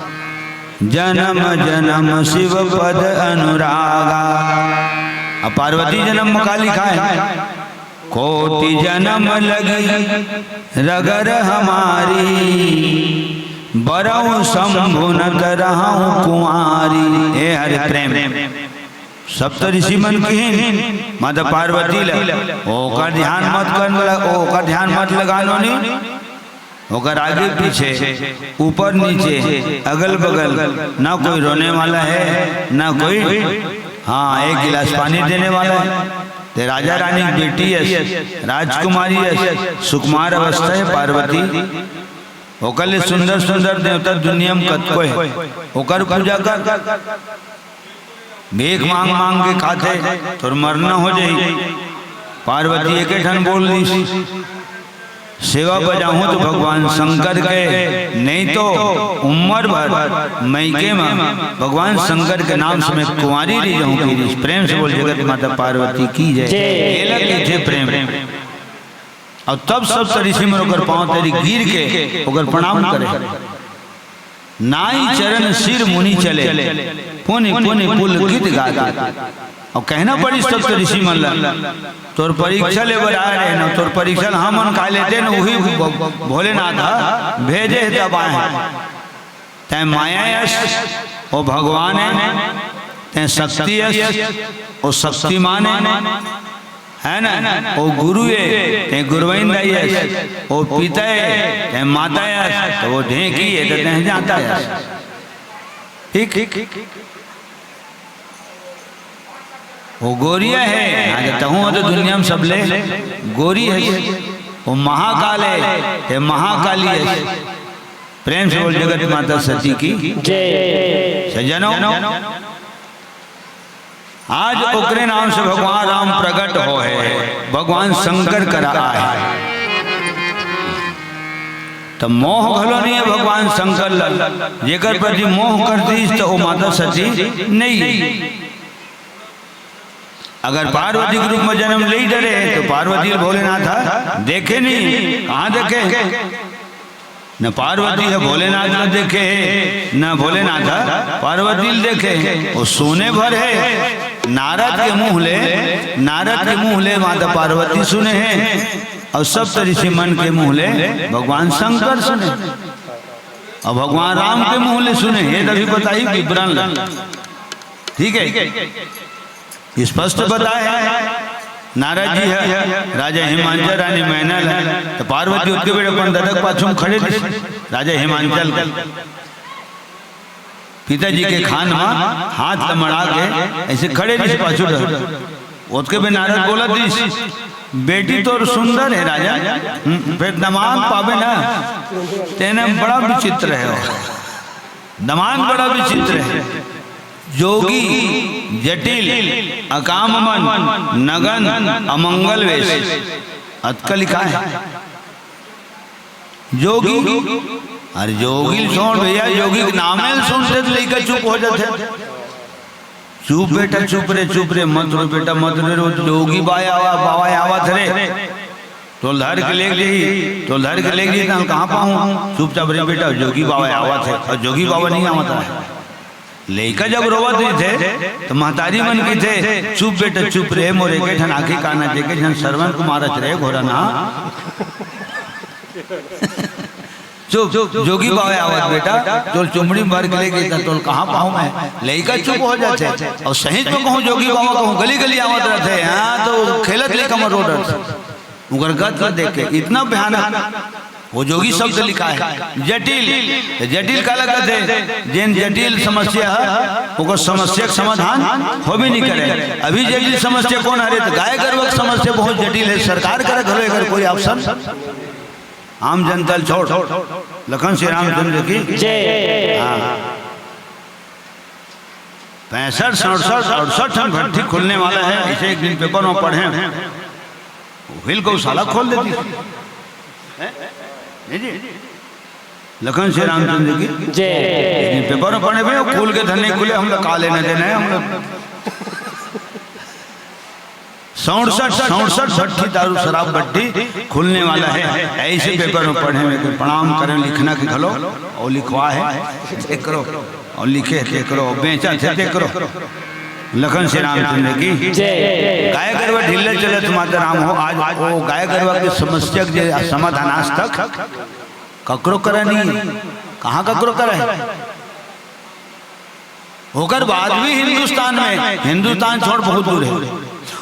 जन्म जन्म शिव पद अनुरागा। अब पार्वती जन्म में का लिखा है? कोटि जन्म लगी रगर हमारी, बरऊ शंभु नत रहूं कुंवारी। ए हरे प्रेम, सप्त ऋषि मन किहिन माता पार्वती ल, ओकर ध्यान मत कर ल-, ओकर ध्यान मत लगानो नी। ओकर आगे पीछे, ऊपर नीचे, अगल बगल ना कोई रोने वाला है, ना कोई, हाँ, एक गिलास पानी देने वाला है। ते राजा रानी की बेटी अस, राजकुमारी अस, सुकुमार अवस्था हे पार्वती। ओकर ले सुंदर सुंदर देवता दुनिया में कतको हे, ओकर पूजा कर। भीख मांग मांग के खाथे, तोर मरना हो जाही। पार्वती एके ठन बोल दिस, सेवा बजाहूं तो भगवान शंकर के, नहीं तो उम्र भर मइके में भगवान शंकर के नाम से मैं कुंवारी रह जाहूं। फिर इस प्रेम से बोल, जगत माता पार्वती की जय। जय। एला कहिथे प्रेम। अउ तब सब ऋषि मन ओकर पांव तरी गिर के ओकर प्रणाम करे। नाई चरण सिर मुनि चले, पुनि पुनि पुलकित गाते। अउ कहना पड़िस सब ऋषि मन ला, तोर परीक्षा ले बर आए रहे ना, तोर परीक्षा ला हमन का लेते न, वही भ-, भोलेनाथ ह भेजे हे तब आए हे। तैं माया अस, ओ भगवान हे, तैं शक्ति अस, ओ शक्तिमान हे, है ना? ओ गुरु हे, तैं गुरुवाइन दाई अस, ओ पिता हे, तैं माता अस, तो ओ ढेंकी हे, तो तैं जांता अस। ठीक? ओ गोरिया हे, हाँ, तो तहूँ तो दुनिया में सबले गोरी हे। ओ महाकाल हे, तैं महाकाली अस। प्रेम से बोल, जगत माता सती की जय। सज्जनों, आज ओकरे नाम से भगवान राम प्रगट होहे, भगवान शंकर करा आए। त मोह घलो नहीं हे भगवान शंकर ला, जेकर प्रति मोह कर दिस त ओ माता सती नहीं हे। अगर पार्वती के रूप में जन्म ले ही डरे हे, तो पार्वती ल भोलेनाथ ह देखे नहीं, कहाँ देखे? न पार्वती ह भोलेनाथ ल देखे हे, न भोलेनाथ ह पार्वती ल देखे हे। ओ सुने भर हे, नारद के मुंह ले, नारद के मुंह ले माता पार्वती सुने हे, अउ सप्त ऋषि मन के मुंह ले भगवान शंकर सुने, अउ भगवान राम के मुंह ले सुने हे। तभी बताही विवरण ल, ठीक हे? स्पष्ट बताए हे नारद जी ह राजा हिमांचल रानी मैना ल, त पार्वती ओतके बेर अपन ददा के पाछू में खड़े रहिस। राजा हिमांचल के पिताजी के खान म हाथ ल मड़ा के ऐसे खड़े रहिस पाछू डहर। ओतके बेर नारद बोलत रहिस, "बेटी तोर सुंदर हे राजा, हम्म, फेर दमांद पाबे ना, तेने बड़ा विचित्र हे, दमांद बड़ा विचित्र हे।" जोगी, जटिल, अकाममन, नगन, अमंगल वेश। अतका लिखाय हे। जोगी, अरे जोगी ल छोड़ भैया, जोगी के नामे ल सुनते त लइका चुप हो जाथे। चुप बेटा, चुप रे, चुप रे, मत रो बेटा, मत रो रे, जोगी बाय आवा, बाबा आवत रे। तोल धर के लेग जही, तोल धर के लेग जही, तहन कहाँ पाहूँ? चुपचाप रे बेटा, जोगी बाबा आवत हे, अउ जोगी बाबा नहीं आवत हे। लइका जब रोवत रहिथे, त महतारी मन कहिथे, "चुप बेटा, चुप रे, मोर एके ठन आँखी कान हे, एके ठन श्रवण कुमार अच रे घोरा ना।" चुप, जोगी बाबा आवत बेटा, तोल चुमड़ी मार के लेगे, त तोल कहाँ पाहूँ मैं? लइका चुप हो जाथे। अउ सही तो कहूँ, जोगी बाबा कहूँ, गली गली आवत रहिथे, हाँ, त खेलत लइका मन रो डरथे। उनकर गत ला देख के, इतना भयानक। वो जोगी शब्द लिखा है, जटिल। त जटिल काला कथे? जेन जटिल समस्या हे, ओकर समस्या के समाधान होबे नहीं करे। अभी जटिल समस्या कोन हरे? त गाय गरुवा के समस्या बहुत जटिल हे। सरकार करा घलो एकर कोई option, आम जनता ल छोड़। लखन श्री रामचंद्र की जय। हाँ। पैंसठ, सड़सठ, अड़सठ ठन भट्ठी खुलने वाला है, ऐसे एक दिन paper में पढ़े हैं। वो हिल गौशाला खोल देती। हैं? नहीं जी। लखन श्री रामचंद्र की जय। एक दिन paper में पढ़े हुए, खुल के धन नहीं खुले, हम लोग का लेना देना है, हम लोग सड़सठ, सड़सठ भट्ठी दारू शराब भट्ठी खुलने वाला है, ऐसे paper में पढ़े हुए। प्रणाम करें लिखना के घलो, अउ लिखवा हे तेकरो, अउ लिखे हे तेकरो, अउ बेचा थे तेकरो। लखन श्री रामचंद्र की जय। गाय गरुवा ढीला चलत माता राम हो, आज वो गाय गरुवा के समस्या के जे समाधान आज तक ककरो करा नहीं हे। कहाँ ककरो करा हे? ओकर बाद भी हिंदुस्तान में, हिंदुस्तान छोड़ बहुत दूर हे,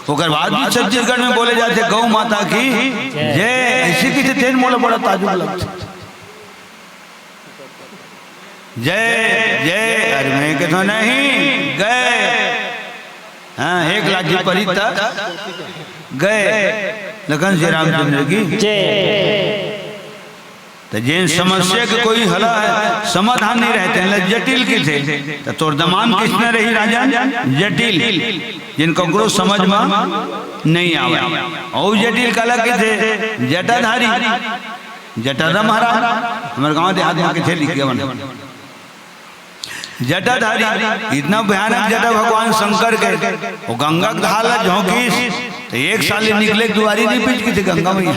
ओकर बाद भी छत्तीसगढ़ में बोले जाथे गौ माता की जय। ऐसी किसी दिन मोला बड़ा ताजुब लगथे। जय जय, अरे मैं कहता नहीं गए। हाँ, एक लाठी परी तक गए। लखन श्री रामचंद्र की जय। त जेन समस्या के कोई हल हे, समाधान नहीं रहे, तेन ल जटिल किथे। त तोर दमान किसने रही राजन? जटिल, जेन ककरो समझ में नहीं आवे। अउ जटिल काला किथे? जटाधारी, जटाधारी महाराज, हमर गांव देहात में किथे लिखे बने। जटाधारी, इतना भयानक जटा भगवान शंकर के, वो गंगा के धार ला झोंकिस, त एक साल ले निकले के दुआरी नहीं पइस किथे गंगा मैया।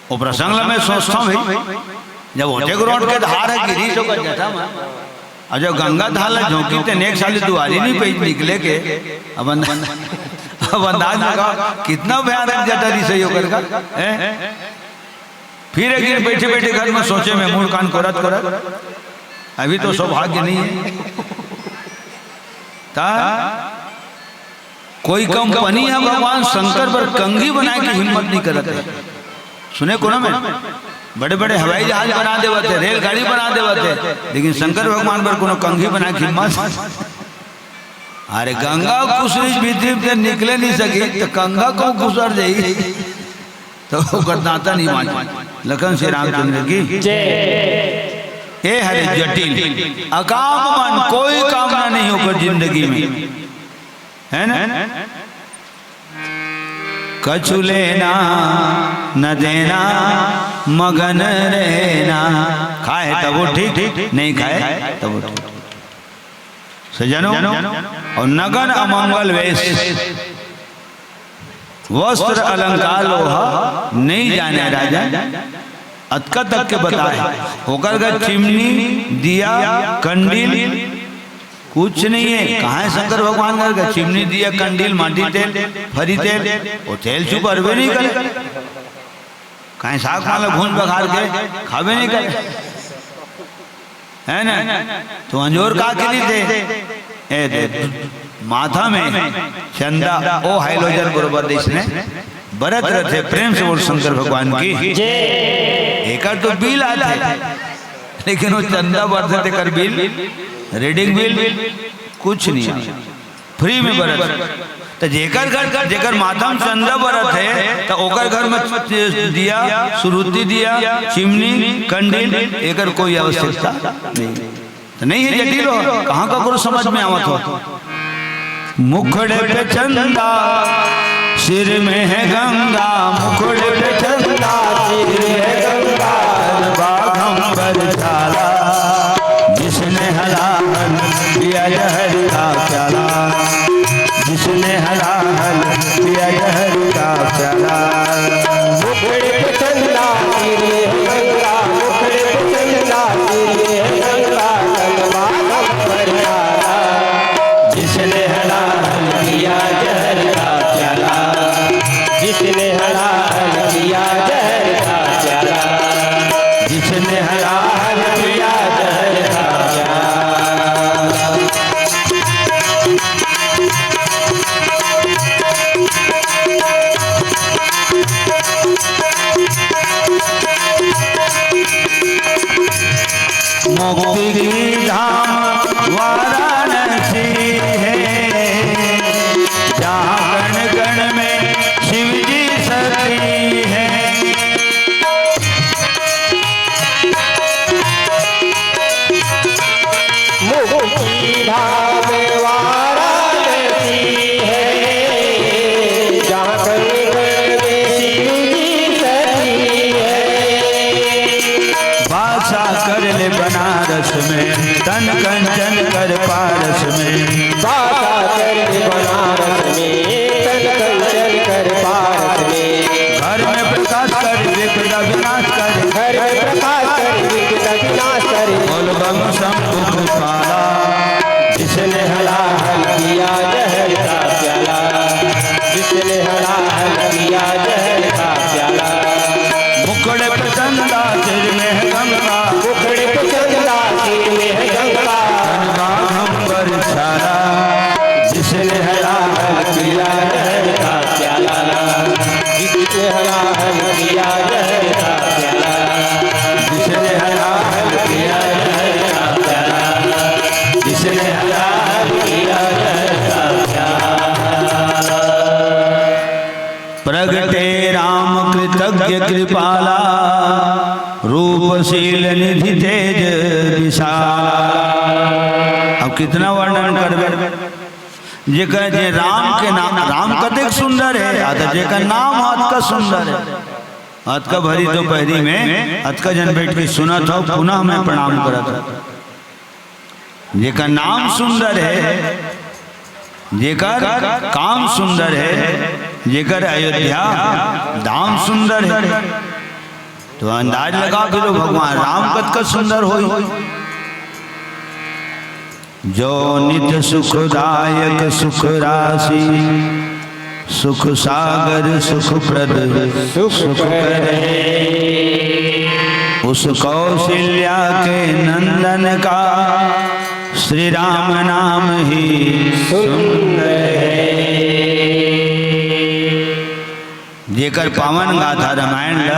वो प्रसंग ला मैं सोचता हूँ भाई, जब ओटे रोड के धार हे गिरी तो कर जाता मैं, अउ जब गंगा धार ला झोंकिस त एक साल ले दुआरी नहीं पइस निकले के। अब अंदाज, अब अंदाज लगा कितना भयानक जटा रहिस हे ओकर का, हैं? फिर एक दिन बैठे बैठे घर में सोचे में मुड़ कान कोरत कोरत, अभी तो सौभाग्य नहीं हे। ता कोई कंपनी हे भगवान शंकर बर कंघी बनाए के हिम्मत नहीं करत हे। सुने कोनो में बड़े बड़े हवाई जहाज बना देवत हे, रेलगाड़ी बना देवत हे, लेकिन शंकर भगवान बर कोनो कंघी बनाए के हिम्मत। अरे गंगा कुसरी भीतरी से निकले नहीं सकी त कंघा को कुसर जाई। त ओकर दांता नहीं मांजे। लखन श्री रामचंद्र की जय। ए हरे जटिल, अकाम मन, कोई कामना नहीं ओकर जिंदगी में, है ना? कछु लेना न देना, मगन रहना। खाए तब वो ठीक, नहीं खाए तब वो ठीक। सज्जनों, अउ नगन अमंगल वेश, वस्त्र अलंकार लोहा नहीं जाने राजन, अतका तक के बताए। ओकर घर चिमनी, दिया, कंडील कुछ नहीं हे। कहाँ हे शंकर भगवान घर का चिमनी, दिया, कंडील, माटी तेल, फरी तेल? वो तेल चुप अरबे नहीं करे। कहीं साग पाला भूंज बघार के खाबे नहीं करे, है ना? तो अंजोर का करी थे? ए दे, माथा में चंदा, ओ halogen बरोबर देश ने बरत रथे। प्रेम से बोल शंकर भगवान की। एकर तो बिल आथे, लेकिन वो चंदा बरथे तेकर बिल, reading बिल कुछ नहीं आवे। Free में बरत। त जेकर घर, जेकर माथा में चंदा बरत हे, त ओकर घर में दिया, सुरुती दिया, चिमनी, कंडील, एकर कोई आवश्यकता नहीं। त नहीं हे जटिल हो, कहाँ ककरो समझ में आवत हो? मुखड़े पे चंदा, सिर में है गंगा, मुखड़े पे चंदा, सिर है गंगा, बाघंबर चाला। जिसने हलाहल किया जहर का प्याला, जिसने हलाहल किया जहर का प्याला। पिया जहर का प्याला। मुक्ति की धाम वाराणसी है, जहाँ कण कण में शिव जी सती है। मुक्ति धाम वाराणसी है, जहाँ कण कण में शिव जी सती है। वासा कर ले बनारस में, तन कंचन कर पारस में। वासा कर ले बनारस में, तन कंचन कर पारस में। घर में प्रकाश कर, विपदा विनाश कर। घर में प्रकाश कर, विपदा विनाश कर। बोल बम शंभु कृपाला। जिसने हलाहल किया जहर का प्याला, जिसने हलाहल किया जहर का प्याला। मुखड़े पे चंदा, सिर में है गंगा। मुखड़े पे चंदा, सिर में है गंगा। तन बाघंबर छाला। जिसने हलाहल किया जहर का प्याला, जिसने हलाहल किया जहर का प्याला, जिसने हलाहल किया जहर का प्याला, जिसने हलाहल किया जहर का प्याला। प्रगटे राम कृतज्ञ कृपाला, रूप शील निधि तेज विशाला। अब कितना वर्णन करबे? जेकर, जे राम के नाम, राम कतेक सुंदर है, आ तो जेकर नाम अतका सुंदर है। अतका भरी दोपहरी में अतका जन बैठ के सुनत हो, पुनः मैं प्रणाम करत हो। जेकर नाम सुंदर है, जेकर काम सुंदर है, जेकर अयोध्या धाम सुंदर है, तो अंदाज लगा भी लो भगवान राम कतका सुंदर होई। जो नित सुखदायक सुख राशि, सुख सागर सुख प्रद सुख सुख करे। करे। उस कौशल्या के नंदन का श्री राम नाम ही सुंदर है। जेकर पावन गाथा रामायण ला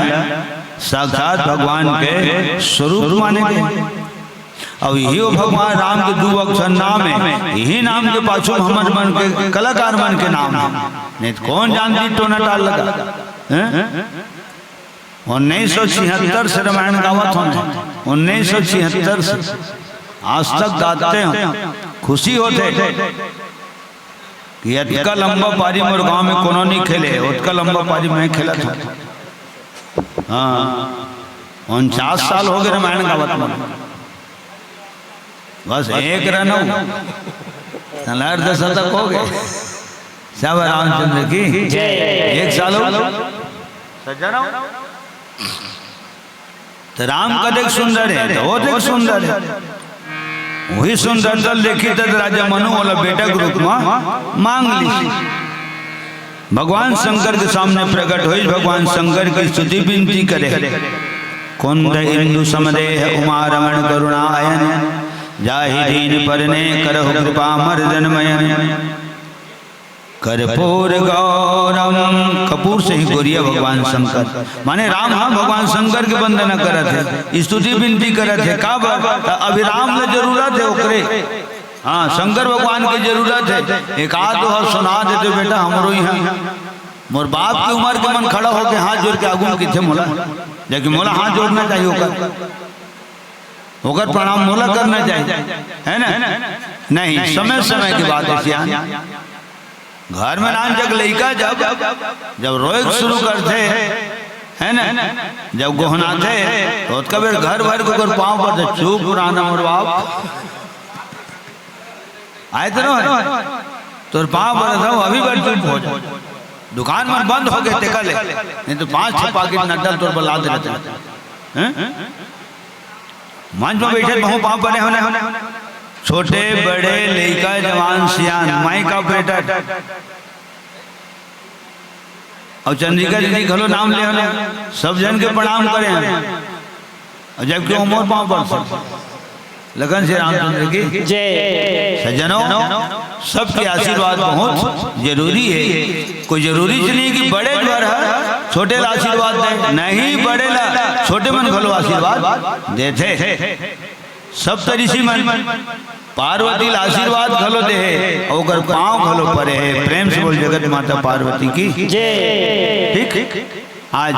साक्षात भगवान के स्वरूप माने गए। अब यही वो भगवान राम के दू अक्षर नाम है, यही नाम के पाछू हमर मन के कलाकार मन के नाम है। नहीं तो कौन जानती टोना टाल लगा, हैं? उन्नीस सौ छिहत्तर से रामायण गावत हूँ, उन्नीस सौ छिहत्तर से आज तक गाते हो, खुशी होते कि अतका लंबा पारी मोर गांव में कोनो नहीं खेले, ओतका लंबा पारी मैं खेलत हूँ। हाँ, उनचास साल हो गए रामायण गावत मन। बस एक रन हो, तलार दशा तक हो गए। सब रामचंद्र की जय। एक साल हो। सज्जनों, तो राम कतेक सुंदर है, तो ओतेक सुंदर है। वही सुंदरता देखी तद राजा मनु वाला बेटा के रूप में मांग ली। भगवान शंकर के सामने प्रकट होई, भगवान शंकर की स्तुति विनती करे। कुंद इंदु समदेह उमा रमण करुणायन, जाहि दीन पर ने करहु कृपा मर्दन मयन। कर्पूर गौरम, कपूर से ही गोरिया भगवान शंकर, माने राम हा भगवान शंकर के वंदना करत है, स्तुति विनती करत है। का बर? त अभी राम ला जरूरत है ओकरे। हाँ, शंकर भगवान के जरूरत है। एक आध दो हा सुना देते बेटा, हमरो यहाँ मोर बाप की उम्र के मन खड़ा होके हाथ जोड़ के आगू में किथे मोला, लेकिन मोला हाथ जोड़ना चाहिए ओकर, ओकर प्रणाम मोला करना चाहिए, है ना? नहीं, समय समय की बात है सियान। घर में नान जग लइका जब, जब रोए शुरू करथे, है ना, जब गोहनाथे, तो ओतका बेर घर भर के ओकर पाँव पर से, "चुप रहना मोर बाप।" आए तो ना है? तोर पाँव पर था, अभी बार चुप हो जा। दुकान मन बंद हो गए, तेका ले। नहीं तो पाँच छह पाकिट नड्डा तोर बला दे रहते हैं। मंच में बैठे बहु पाँव परे होने, छोटे, बड़े, लइका, जवान, सियान, माइक ऑपरेटर, अउ चंद्रिका दीदी घलो नाम ले होने, सब जन के प्रणाम करे हैं। अउ जबकि वो मोर पाँव पर से। लखन श्री रामचंद्र की। जय। सज्जनों, सबके आशीर्वाद बहुत जरूरी है। कोई जरूरी च नहीं कि बड़े जो हर छोटे ला आशीर्वाद दे, नहीं, बड़े ला छोटे मन घलो आशीर्वाद देथे। सप्त ऋषि मन पार्वती ला आशीर्वाद घलो दे हे, अउ ओकर पाँव घलो परे हे। प्रेम से बोल जगत माता पार्वती की। जय। ठीक, आज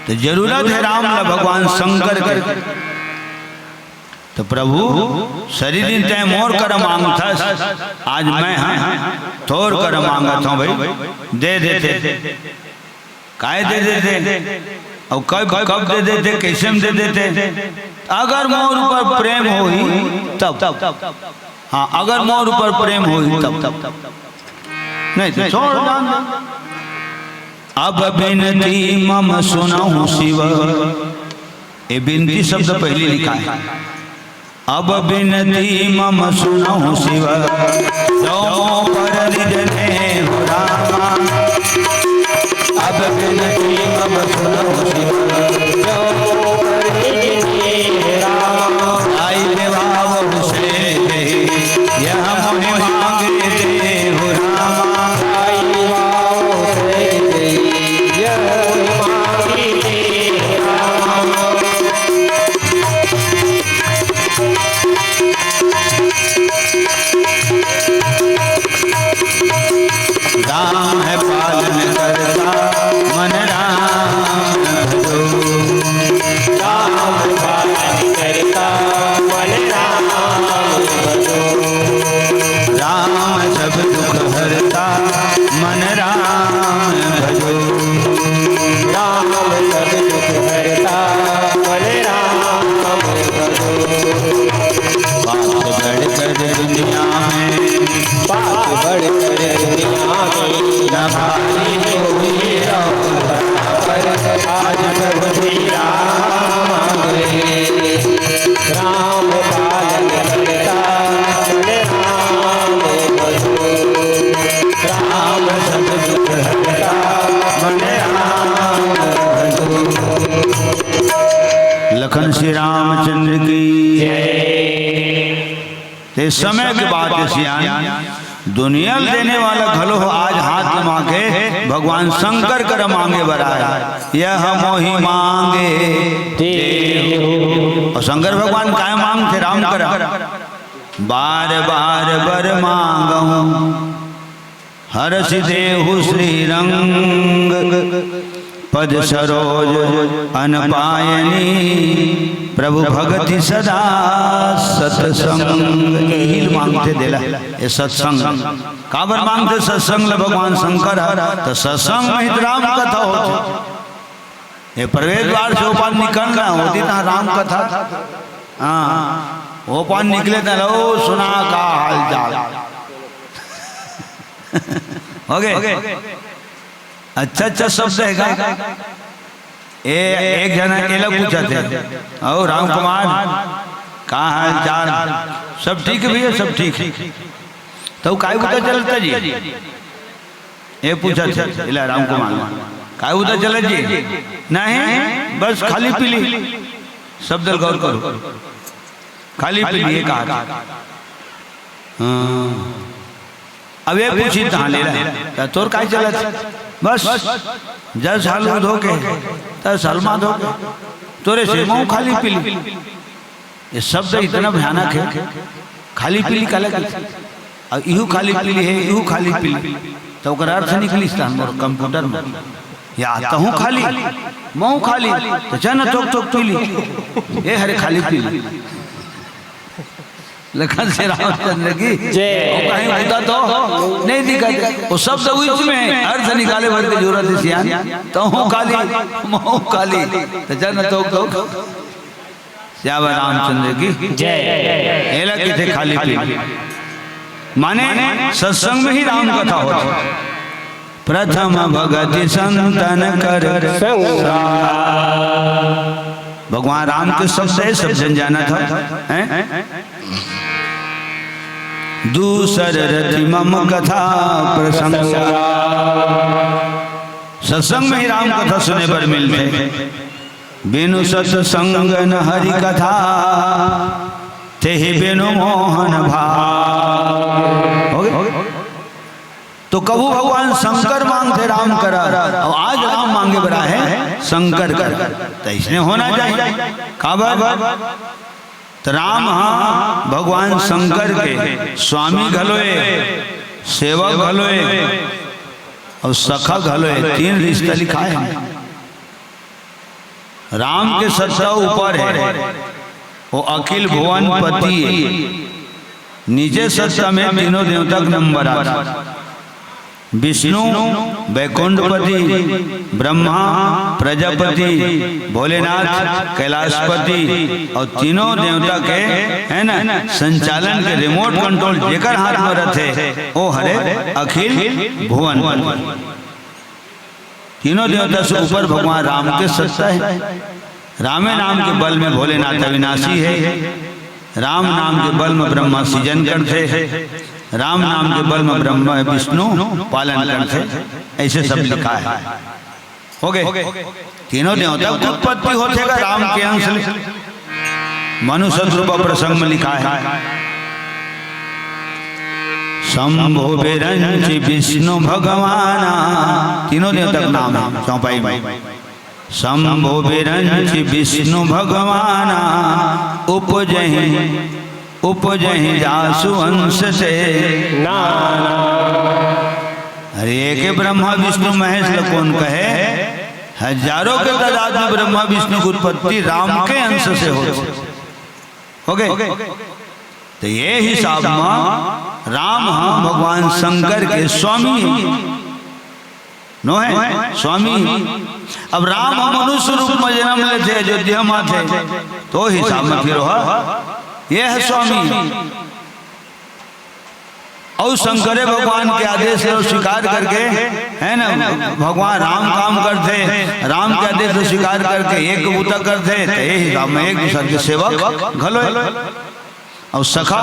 तो जरूरत हे राम ला भगवान शंकर के। तो प्रभु, सरी दिन तैं मोर करा मांगथस, आज मैं हा तोर करा मांगत हूँ भाई, दे देते। काय दे देते? अउ कब, कब दे देते? कैसे में दे देते? अगर मोर ऊपर प्रेम होही तब। हाँ, अगर मोर ऊपर प्रेम होही तब। नहीं तो छोड़, जान दे। अब बिनती मम सुनहु शिव। ये बिनती शब्द पहली लिखा है। अब बिनती मम सुनहु शिव, जो मोर पर निज नेहु रामा। अब बिनती मम सुनहु शिव, जो मोर पर निज नेहु रामा। आई देवावहु से देहि, यह मोहि मांगे देहु रामा। आई देवावहु से देहि, यह मोहि मांगे देहु रामा। राम है पालन करता, मन राम भजो। राम पालन करता, मन राम भजो। राम सब दुख हरता, मन राम भजो। राम सब दुख हरता, मन राम भजो। बात बढ़कर दुनिया में, बात बढ़कर दुनिया में, न भाई कोई और बराबर, आज प्रभु श्री राम आ गए। राम पालन करता, मन राम भजो। राम सब दुख हरता, मन राम भजो। लखन श्री रामचंद्र की। ते समय के बात हे सियान, दुनिया ल देने वाला घलो आज हाथ लमा के भगवान शंकर कर मांगे बर आय, यह मोहि मांगे। अउ शंकर भगवान काय मांगथे राम करा? बार बार बर मांगहु, हरषि देहु श्रीरंग, पद सरोज अनपायनी, प्रभु भगति सदा सतसंग। इही ल मांगथे देला, ये सतसंग। काबर मांगथे सतसंग ल भगवान शंकर ह? त सतसंग में ही त राम कथा होथे। ये प्रवेश द्वार से ओपार निकलना होती त राम कथा। हाँ, ओपार निकले त लो सुना का हाल चाल। हो गे? अच्छा अच्छा शब्द हे का? ए, एक झन एला पूछत हे, "अउ राम कुमार, का हाल चाल?" "सब ठीक हे भैया, सब ठीक हे।" "त काय बुता चलत हे जी?" ए पूछत हे एला राम कुमार, "काय बुता चलत हे जी?" "नहीं, बस खाली पीली।" शब्द ल गौर करो, खाली पीली, ये कहा था। हाँ। अब ये पूछी तहाँ ले ला, त तोर काय चलत? बस, जस हल धोके, तस हल मा धोके, तोरे से महूँ खाली पीली। ये शब्द इतना भयानक हे, खाली पीली काला कहिथे? अउ इहू खाली पीली हे, इहू खाली पीली, त ओकर अर्थ निकलिस तहाँ मोर कंप्यूटर में। या तहूँ खाली, महूँ खाली, त चल न थोक थोक पीली, ए हरे खाली पीली। लखन श्री रामचंद्र की जय। वो कहीं होता तो नहीं दिखा दे। वो शब्द उहिच में अर्थ निकाले भर के जरूरत हे सियान। तहूँ खाली, महूँ खाली। त चल न थोक थोक। सियावर रामचंद्र की जय। एला कहिथे खाली पीली। माने सत्संग में ही राम कथा होथे। प्रथम भगति संतन कर संग। भगवान राम के शब्द हे, सब झन जानत हे, हैं? दूसर रति मम कथा प्रसंग। सत्संग में ही राम कथा सुने बर मिलथे। बिनु सत्संग न हरि कथा, तेहि बिनु मोहन भाव। हो गे? तो कभू भगवान शंकर मांगथे राम करा, अउ आज राम मांगे बर आहे शंकर करा। त अइसने होना चाहिए। काबर? त राम ह भगवान शंकर के स्वामी घलो ए, सेवक घलो ए, अउ सखा घलो ए। तीन रिश्ता लिखाय हे। राम के सत्ता ऊपर हे, वो अखिल भुवन पति हे। नीचे सत्ता में तीनों देवता के नंबर आथे। विष्णु, बैकुंठपति, ब्रह्मा, प्रजापति, भोलेनाथ, कैलाशपति, अउ तीनों देवता के, हे ना, संचालन के remote control जेकर हाथ में रथे, वो हरे अखिल भुवन पति। तीनों देवता से ऊपर भगवान राम के सत्ता हे। रामे नाम के बल में भोलेनाथ अविनाशी हे। राम नाम के बल में ब्रह्मा सृजन करथे। राम नाम के बल में ब्रह्मा विष्णु पालन करथे। अइसे सब लिखाय हे। हो गे? तीनों देवता के उत्पत्ति होथे गा राम के अंश ले। मनु सतरूपा प्रसंग में लिखाय हे, शंभु बिरंचि विष्णु भगवाना, तीनों देवता के नाम हे चौपाई में। शंभु बिरंचि विष्णु भगवाना, उपजहि, उपजहि जासु अंश से नाना। अरे, एके ब्रह्मा विष्णु महेश ल कोन कहे? हजारों के तादाद में ब्रह्मा विष्णु के उत्पत्ति राम के अंश से होथे। हो गे? त ये हिसाब म राम ह भगवान शंकर के स्वामी हे। नो हे? स्वामी। अब राम ह मनुष्य रूप में जन्म लेथे, अयोध्या में आथे, तो हिसाब में फिर हो, ये हे स्वामी। अउ शंकरे भगवान के आदेश ला स्वीकार करके, हे ना, भगवान राम काम करथे, राम के आदेश ला स्वीकार करके एक बूता करथे, त ये हिसाब में एक दूसर के सेवक घलो हे। अउ सखा,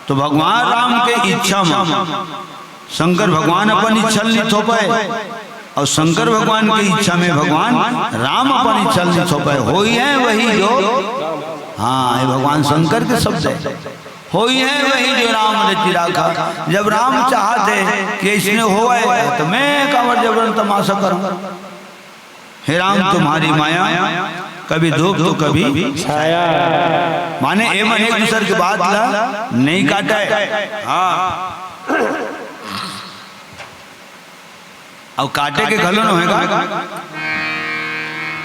तो भगवान राम के इच्छा में शंकर भगवान अपन इच्छा ल नइ थोपय, अउ शंकर भगवान के इच्छा में भगवान राम अपन इच्छा ल नइ थोपय। होई हे वही जो, हाँ, ये भगवान शंकर के शब्द हे। होई हे वही जो राम रचि राखा। जब राम चाहत हे कि अइसने होवय, त मैं काबर जबरन तमाशा करंव? हे राम तुम्हारी माया, कभी धूप तो कभी छाया। माने ए मन एक दूसर के बात ला नइ काटय। हाँ। अउ काटे के घलो नोहे गा।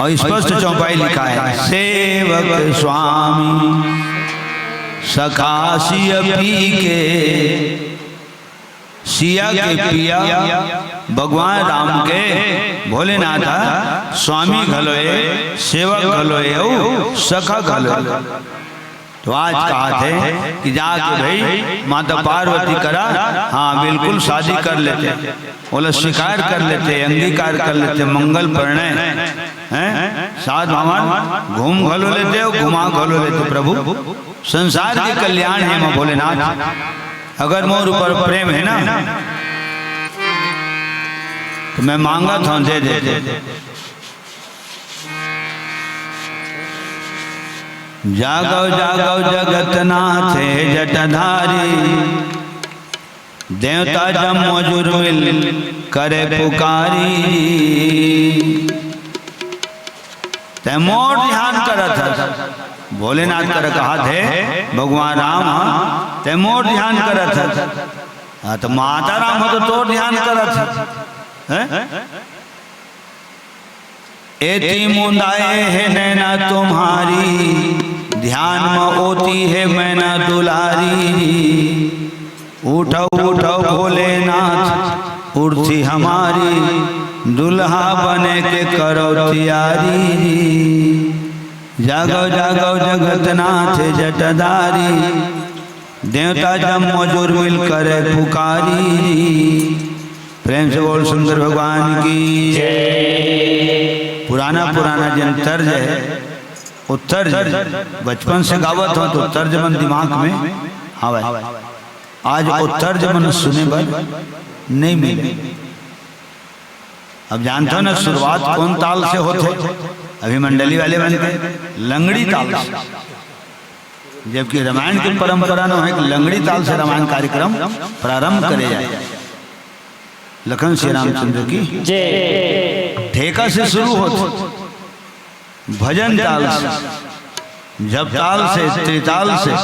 अउ स्पष्ट चौपाई लिखाय हे, सेवक स्वामी सखा सिय पी के, सिया के पिया भगवान राम के भोलेनाथ स्वामी घलो ए, सेवक घलो ए, अउ सखा घलो ए। तो आज कहाथे कि जाके भाई माता पार्वती करा, हाँ, बिल्कुल शादी कर लेते, ओला स्वीकार कर लेते, अंगीकार कर लेते, मंगल परिणय, हैं? सात भवन घूम घलो लेते अउ घुमा घलो लेते। प्रभु, संसार के कल्याण हे माँ भोलेनाथ। अगर मोर ऊपर प्रेम हे ना, त मैं मांगत हंव, दे दे। जागव जागव जगतनाथ हे जटाधारी, देवता जम्मो जुरमिल करे पुकारी। तैं मोर ध्यान करत हस, भोलेनाथ करा कहाथे भगवान राम ह, तैं मोर ध्यान करत हस। हाँ, त माता राम ह तो तोर ध्यान करत हे, हैं? एती मुंदाए हे नैना तुम्हारी, ध्यान म ओती हे मैना दुलारी। उठव उठव भोलेनाथ उरथी हमारी, दुल्हा बने के करव तियारी। जागव जागव जगतनाथ जटाधारी, देवता जम्मो जुरमिल करे पुकारी। प्रेम से बोल शंकर भगवान की। पुराना पुराना जेन तर्ज हे, वो तर्ज बचपन से गावत हंव तो तर्ज मन दिमाग में हवय। आज वो तर्ज मन सुने बर नइ मिले। अब जानथो ना, शुरुआत कौन ताल से होथे? अभी मंडली वाले मन के लंगड़ी ताल से, जबकि रामायण के परंपरा में है कि लंगड़ी ताल से रामायण कार्यक्रम प्रारंभ करे जाए। लखन श्री रामचंद्र की जय। ठेका से शुरू होथे, भजन ताल से, जप ताल से, त्रिताल से,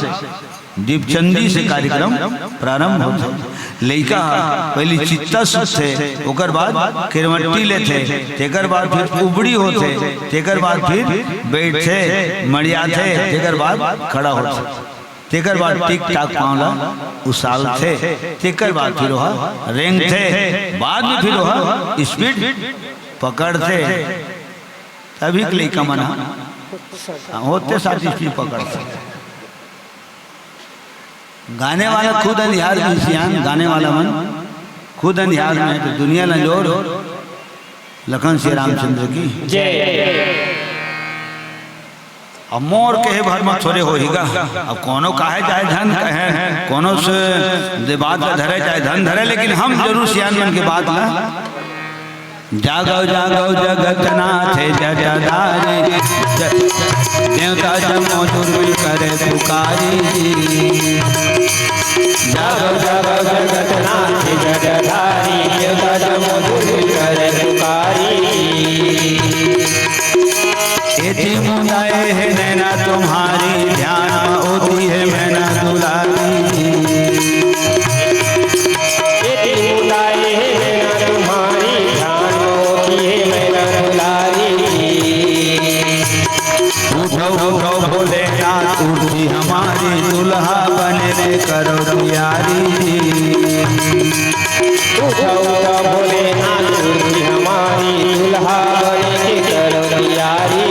दीपचंदी से कार्यक्रम प्रारंभ होथे। लइका ह पहिली चित्ता सुतथे, ओकर बाद किरमट्टी लेथे, तेकर बाद फिर उबड़ी होथे, तेकर बाद फिर बइठथे, मड़ियाथे, तेकर बाद खड़ा होथे, तेकर बाद टिक टाक पाँव ला उसालथे, तेकर बाद फिर ओहा रेंगथे, बाद में फिर ओहा स्पीड पकड़थे। तभी के लइका मन ह, हाँ, होते साथ स्पीड पकड़थे। गाने वाला खुद अंधियार में सियान, गाने वाला मन खुद अंधियार में है, तो दुनिया ला जोर। लखन श्री रामचंद्र की जय। अब मोर कहे भर म थोरे होही गा। अब कोनो काहे चाहे धन कहे, कोनो से दे बात ला धरे चाहे धन धरे, लेकिन हम जरूर सियान मन के बात ला। जागो जागो जगतनाथ जटाधारी, ज-, देवता जमो दुर्मिल करे पुकारी। जागो जागो जगतनाथ जटाधारी, देवता जमो दुर्मिल करे पुकारी। एती मुदाए हे नैना तुम्हारी, ध्यान म ओती हे मैना दुलारी। एती मुदाए हे नैना तुम्हारी, ध्यान म ओती हे मैना दुलारी। उठो उठो भोलेनाथ, उठी हमारी दुल्हा बने के करो तैयारी। उठो उठो भोलेनाथ, उठी हमारी दुल्हा बने के करो तैयारी।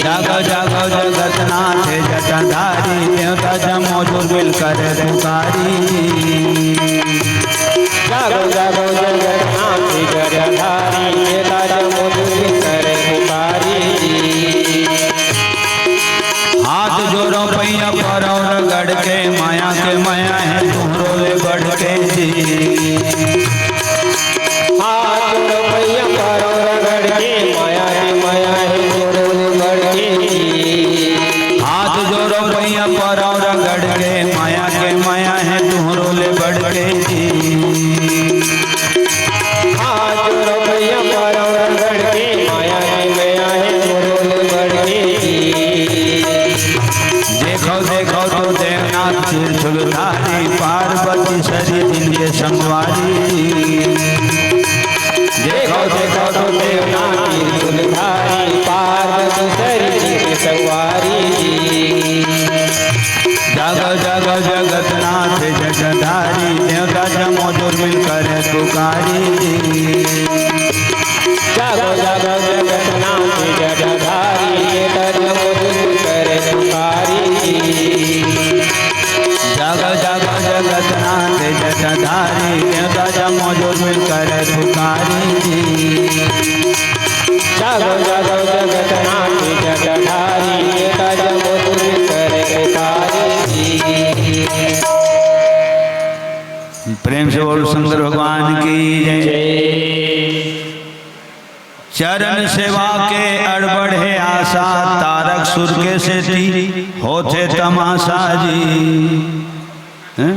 जागो जागो जगतनाथ जटाधारी, देवता जमो दुर्मिल करे पुकारी। जागो जागो जगतनाथ जटाधारी, देवता जमो दुर्मिल करे पुकारी। हाथ जोड़ो पैया परौर गढ़ के, माया के माया है तुहरो ले बढ़ के जी। हाथ जोड़ो पैया परौर गढ़ के, माया के माया है तुहरो ले बढ़ के जी। हाथ जोड़ो पैया परौर गढ़ के, माया के माया है तुहरो ले बढ़ के जी। हाथ जोड़ो पैया परौर गढ़ के, माया के माया है तुहरो ले बढ़ के जी। देखो देखो तो देवनाथ त्रिशूलधारी, पार्वती सरी जिनके संगवारी। देखो देखो तो देवनाथ त्रिशूलधारी, पार्वती सरी जिनके संगवारी। जागो जागो जगतनाथ जटाधारी, देवता जमो दुर्मिल करे पुकारी। जागो जागो जगतनाथ जटाधारी, देवता जमो दुर्मिल करे पुकारी। जागो जागो जगतनाथ जटाधारी, देवता जमो दुर्मिल करे पुकारी। जागो जागो जगतनाथ जटाधारी, देवता जमो दुर्मिल करे पुकारी। प्रेम से बोल शंकर भगवान की जय। जय। चरण सेवा के अड़बड़ हे आशा, तारक सुर के सेती होथे तमाशा जी। हैं?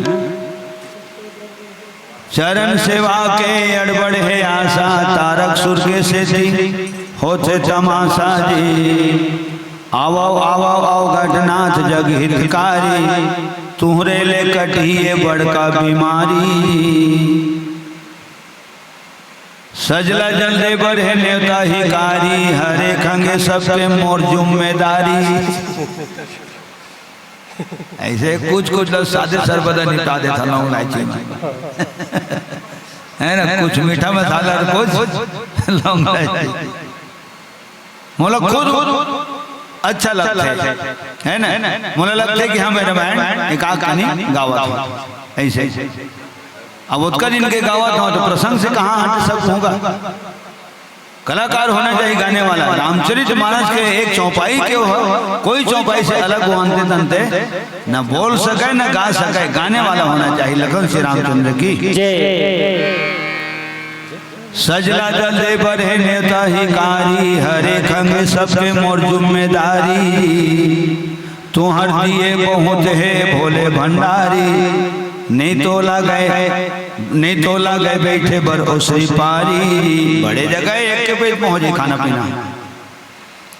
चरण सेवा के अड़बड़ हे आशा, तारक सुर के सेती होथे तमाशा जी। आवव, आवव, अवघटनाथ जग हितकारी, तुहरे ले कटही ये बड़का बीमारी। सजला जल्दे बढ़े नेवता हिकारी, हरे खंगे सबके मोर जिम्मेदारी। ऐसे कुछ कुछ लोग सादे सरबदा निपटा देता लौंग लाइची में। है ना, कुछ मीठा मसाला और कुछ लौंग लाइची। मोला खुद अच्छा लगथे, है ना? मोला लगथे कि हम रामायण एकाक कहानी गावत हन। ऐसे अब ओतका दिन के गावत हूँ तो प्रसंग से कहाँ हट सकूँगा? कलाकार होना चाहिए गाने वाला। रामचरित मानस के एक चौपाई के हो, कोई चौपाई से अलग वो अंते तंते न बोल सके, न गा सके, गाने वाला होना चाहिए। लखन श्री रामचंद्र की जय। सजला जल दे बर हे नेता हिकारी, हरे खंगे सबके मोर जिम्मेदारी। तुहर दिए बहुत हे भोले भंडारी, नहीं तोला गए, नहीं तोला गए बैठे बर ओसरी पारी। बड़े जगह एक के पेट में हो जाए खाना पीना।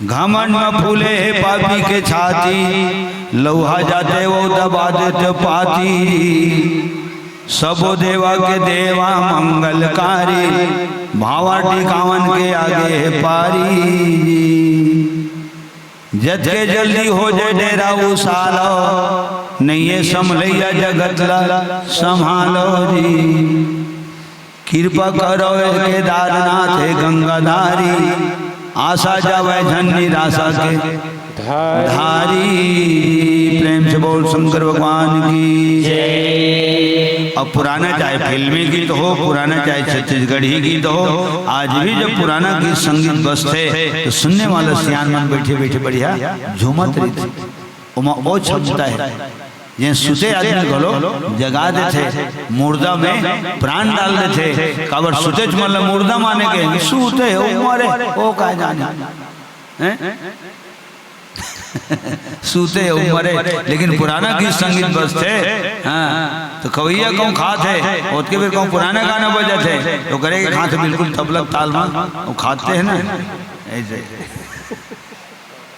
घमंड में फूले हे पापी के छाती, लौहा जाते वो दबा देते पाती। सबो देवा के देवा मंगलकारी, भावा टिकावन के आगे हे पारी। जतके जल्दी हो जाए डेरा उसालो, नइये संभलैया जगत ला संभालो जी। कृपा करो हे केदारनाथ हे गंगाधारी, आशा जावे झन निराशा के धारी। प्रेम से बोल शंकर भगवान की। अब पुराना चाहे फिल्मी गीत हो, पुराना चाहे छत्तीसगढ़ी गीत हो, आज भी जब पुराना गीत संगीत बजथे तो सुनने वाला सियान मन बैठे बैठे बढ़िया झूमत रहिथे। ओमा ओ क्षमता हे, जेन सुते आदमी घलो जगा देथे, मुर्दा में प्राण डाल देथे। काबर सुतेच मन ल मुर्दा माने के, सुते हे, ओ मरे, ओ काय जाने। हैं? सुते हे, ओ मरे, लेकिन पुराना गीत संगीत बजथे, हाँ, तो खवैया कहूँ खात हे, ओतके बेर कहूँ पुराना गाना बजत हे, तो करे के खात हे बिल्कुल तबला ताल में, वो खाते हैं ना, ऐसे।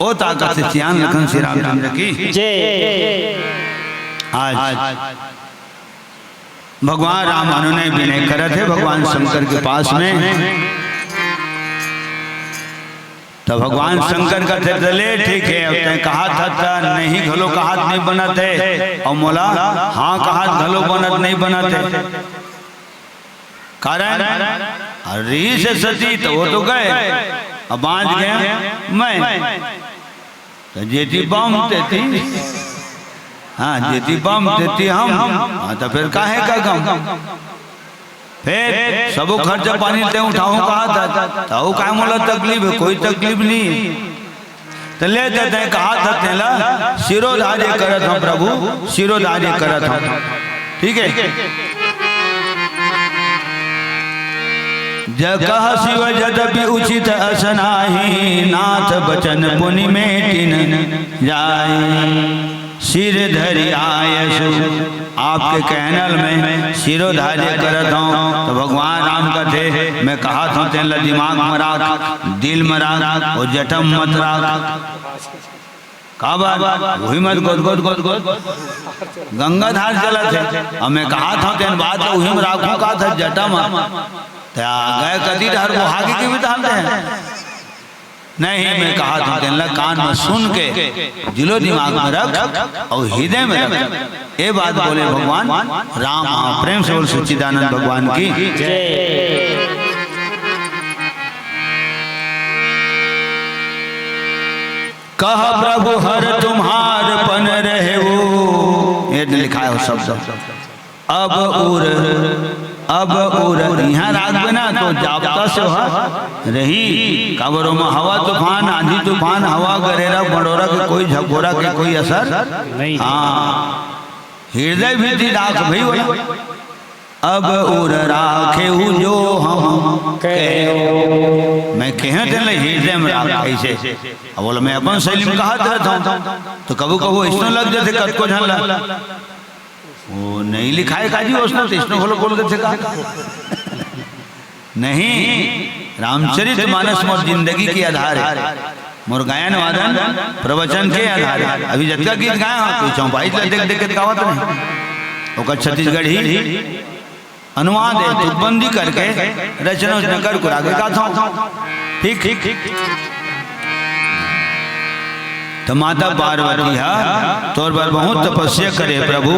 ओ ताकत से सियान लखन श्री रामचंद्र की। जय। आज भगवान राम अनुनय विनय करत हे भगवान शंकर के पास में। तो भगवान शंकर कथे, "चले ठीक हे, अब तैं कहा था, था नहीं घलो कहा नहीं बनत हे, और मोला हाँ कहा घलो बनत नहीं बनत हे।" कारण रिहिस हे सती तो वो तो गए, अब बाँच गए मैं। तो जेती बम तेती, हाँ, जेती बम तेती हम, हाँ, तो फिर काहे का गम? फिर सबो खर्चा पानी ते उठाऊं कहा था, तो काय मोला तकलीफ हे? कोई तकलीफ नहीं। त ले दे, तैं कहा था तेला, शिरोधार्य करत हंव प्रभु, शिरोधार्य करत हंव। ठीक हे? जग कहा शिव यद्यपि उचित अस नाहि, नाथ बचन पुनि मेटिन जाय। सिर धरि आयसु आपके कहनल में शिरोधार्य करत हंव। तो भगवान राम कथे, मैं कहा था तेला दिमाग में राख, दिल में राख, और जटम मत राख। काबर? उही मत गोद, गोद, गोद, गोद। गंगाधार चलत हे। अब मैं कहा था तेन बात ला उही में राखूं कहा था जटा में। त्या गए कती डहर को हागी के भी तान दे। नहीं, मैं कहा था तेन ला कान में सुन के दिलो दिमाग में रख और हृदय में रख। ये बात बोले भगवान राम। हाँ, प्रेम से बोल सच्चिदानंद भगवान की। जय। कह प्रभु हर तुम्हार पन रहे वो, ये लिखा है वो शब्द। अब उर, अब उर, इहाँ राखबे ना तो जापता से हा रही। काबर ओमा हवा तूफान, आंधी तूफान, हवा गरेरा बड़ोरा के कोई झकोरा के कोई असर नहीं। हाँ, हृदय भीति राख भई वो। अब उर राखे हूँ जो हम कहो। मैं कहे तेन ला हृदय में राख, कैसे? अब बोला, मैं अपन शैली में कहा रहता हूँ, तो कभू कभू ऐसनो लग जाते कतको झन ला। वो नहीं लिखाए का जी, उसने तो इसने बोलो बोल देते का। नहीं, रामचरित मानस मोर जिंदगी के आधार हे, मोर गायन वादन प्रवचन के आधार हे। अभी जतका गीत गाए हो, कोई चौपाई ला देख देख के गावत नहीं। ओकर छत्तीसगढ़ी अनुवाद हे, तुकबंदी करके रचना उचना कर कुरा के गाता हूँ। ठीक, ठीक, ठीक। तो माता पार्वती हा तोर बर बहुत तपस्या करे प्रभु,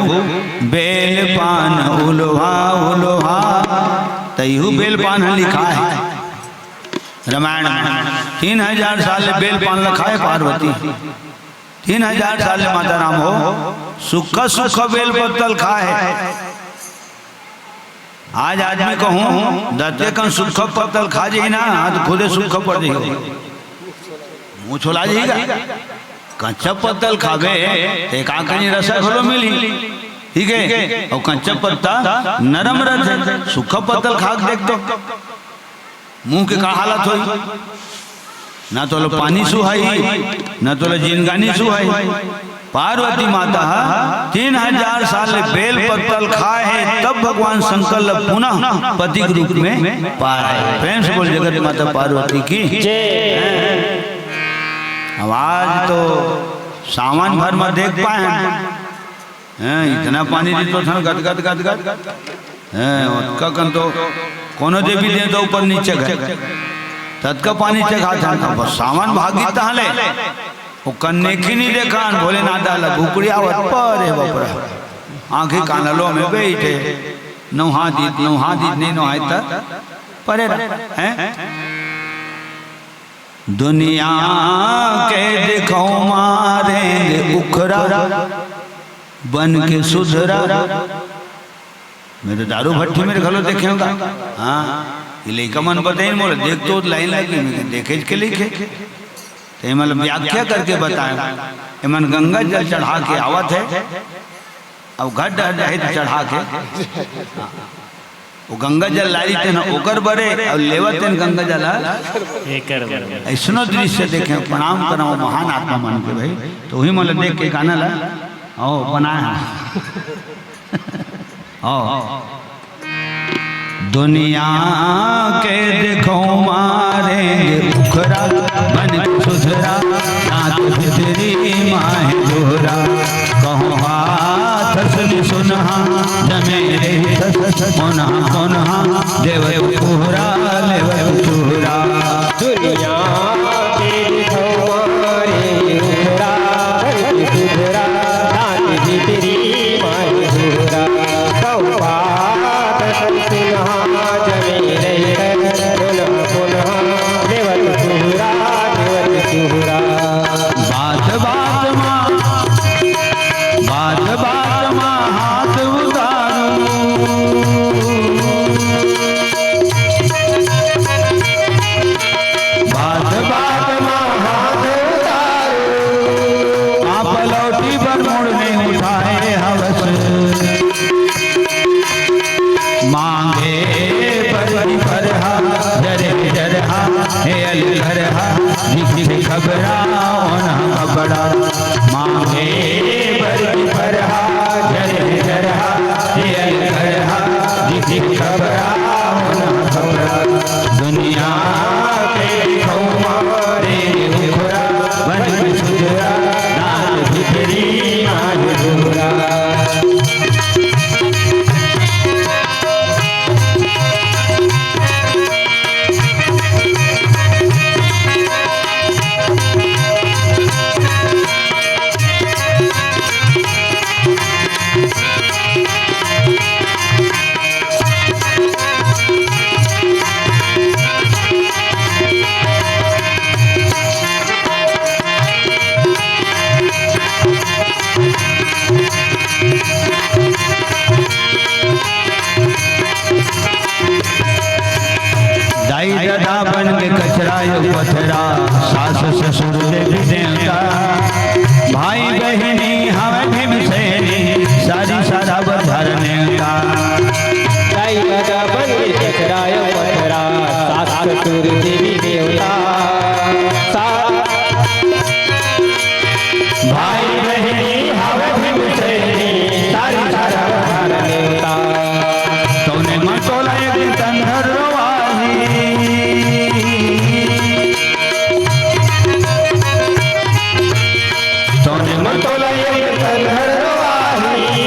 बेल पान उल्हा उल्हा, तैहू बेल पान हा लिखा हे रामायण में। तीन हजार साल ले बेल पान ला खाए पार्वती, तीन हजार साल ले माता राम हो सुक्खा सुक्खा बेल पत्तल खाए। आज आदमी कहूँ दत्ते कन सुक्खा पत्तल खा जाही ना, हाँ, तो खुदे सुक्खा पड़ जाही, मुँह छोला जाही। कच्चा पत्तल खाबे ते का कहीं रसा घलो मिली, ठीक हे? और कच्चा पत्ता नरम रहते, सुक्खा पत्तल खा के देख तो। मुंह के का हालत होही? ना तो ला पानी सुहाई, ना तो ला जिनगानी सुहाई। पार्वती माता ह तीन हजार साल ले बेल पत्तल खाए हे, तब भगवान शंकर ला पुनः पति के रूप में पाए। प्रेम से बोल जगत माता पार्वती की। जय। अब आज तो सावन भर में देख पाए हैं। हैं, इतना पानी दे तो थन गद गद गद गद। हैं, ओतका कन तो कोनो देवी देवता ऊपर नीचे गए। ततका पानी चघा था, अब सावन भागी तहले। वो कन्ने की नहीं देखा, भोलेनाथ दाला भुकड़ी आवत परे बाप रे। आंखी कानलो में बैठे, नौहा दीत, नौहा दीत, नहीं नौहाई त परे रह। हैं? दुनिया के दिखाओ मारेंगे उखरा, बन के सुधरा। मैं तो दारू भट्टी में घलो देखे होगा। हाँ, ये लइका मन बताइन मोला, देख तो लाइन लगी, मैं देखे के लिखे। तो ये मतलब व्याख्या करके बताए, एमन गंगा जल चढ़ा के आवत है, अब घट डहर जाही तो चढ़ा के। वो गंगा जल लारी तेन ओकर बरे, और लेवत तेन गंगा जल ह एकर बरे। ऐसनो दृश्य देखे, प्रणाम करव महान आत्मा मन के भाई। तो वही मतलब देख के गाना ला, ओ बनाए हैं। ओ दुनिया के देखो मारेंगे उखरा, बन सुधरा, दांत भितरी माहे दोहरा। कहो हाथ सुन सुनहा, जमे रे थस पुनः पुनः, देवत पुहरा लेवत चुहरा। दुनिया के देखो मारेंगे उखरा, बन सुधरा, दांत भितरी माहे दोहरा। कहो हाथ सुन सुनहा, जमे रे थस पुनः पुनः, देवत चुहरा, देवत चुहरा। बात बात मा, बात बात मा हाथ उतारू। बात बात मा हाथ उतारू। आप लौटी बर मुड़ नहीं उठाए हवस। मांगे बर की फरहा, जरे जरहा, हे अल घरहा, दिखे खबरा, ओना कपड़ा। मांगे बर की फरहा, जरे जरहा, हे अल घरहा, दिखे खबरा, ओना कपड़ा। दुनिया के दिखाओ मारेंगे उखरा, बन सुधरा, दांत भितरी माहे दोहरा। दाई ददा बन के कचरा यो पथरा, सास ससुर देवी देवता, भाई बहिनी हवे भीमसेनी, सारी सारा बधार नेवता। दाई ददा बन के कचरा यो पथरा, सास ससुर देवी देवता, सा- भाई बहिनी हवे भीमसेनी, सारी सारा बधार नेवता। तौने मन तोला एक दिन तंधर रोवाही। तौने मन तोला एक दिन तंधर रोवाही।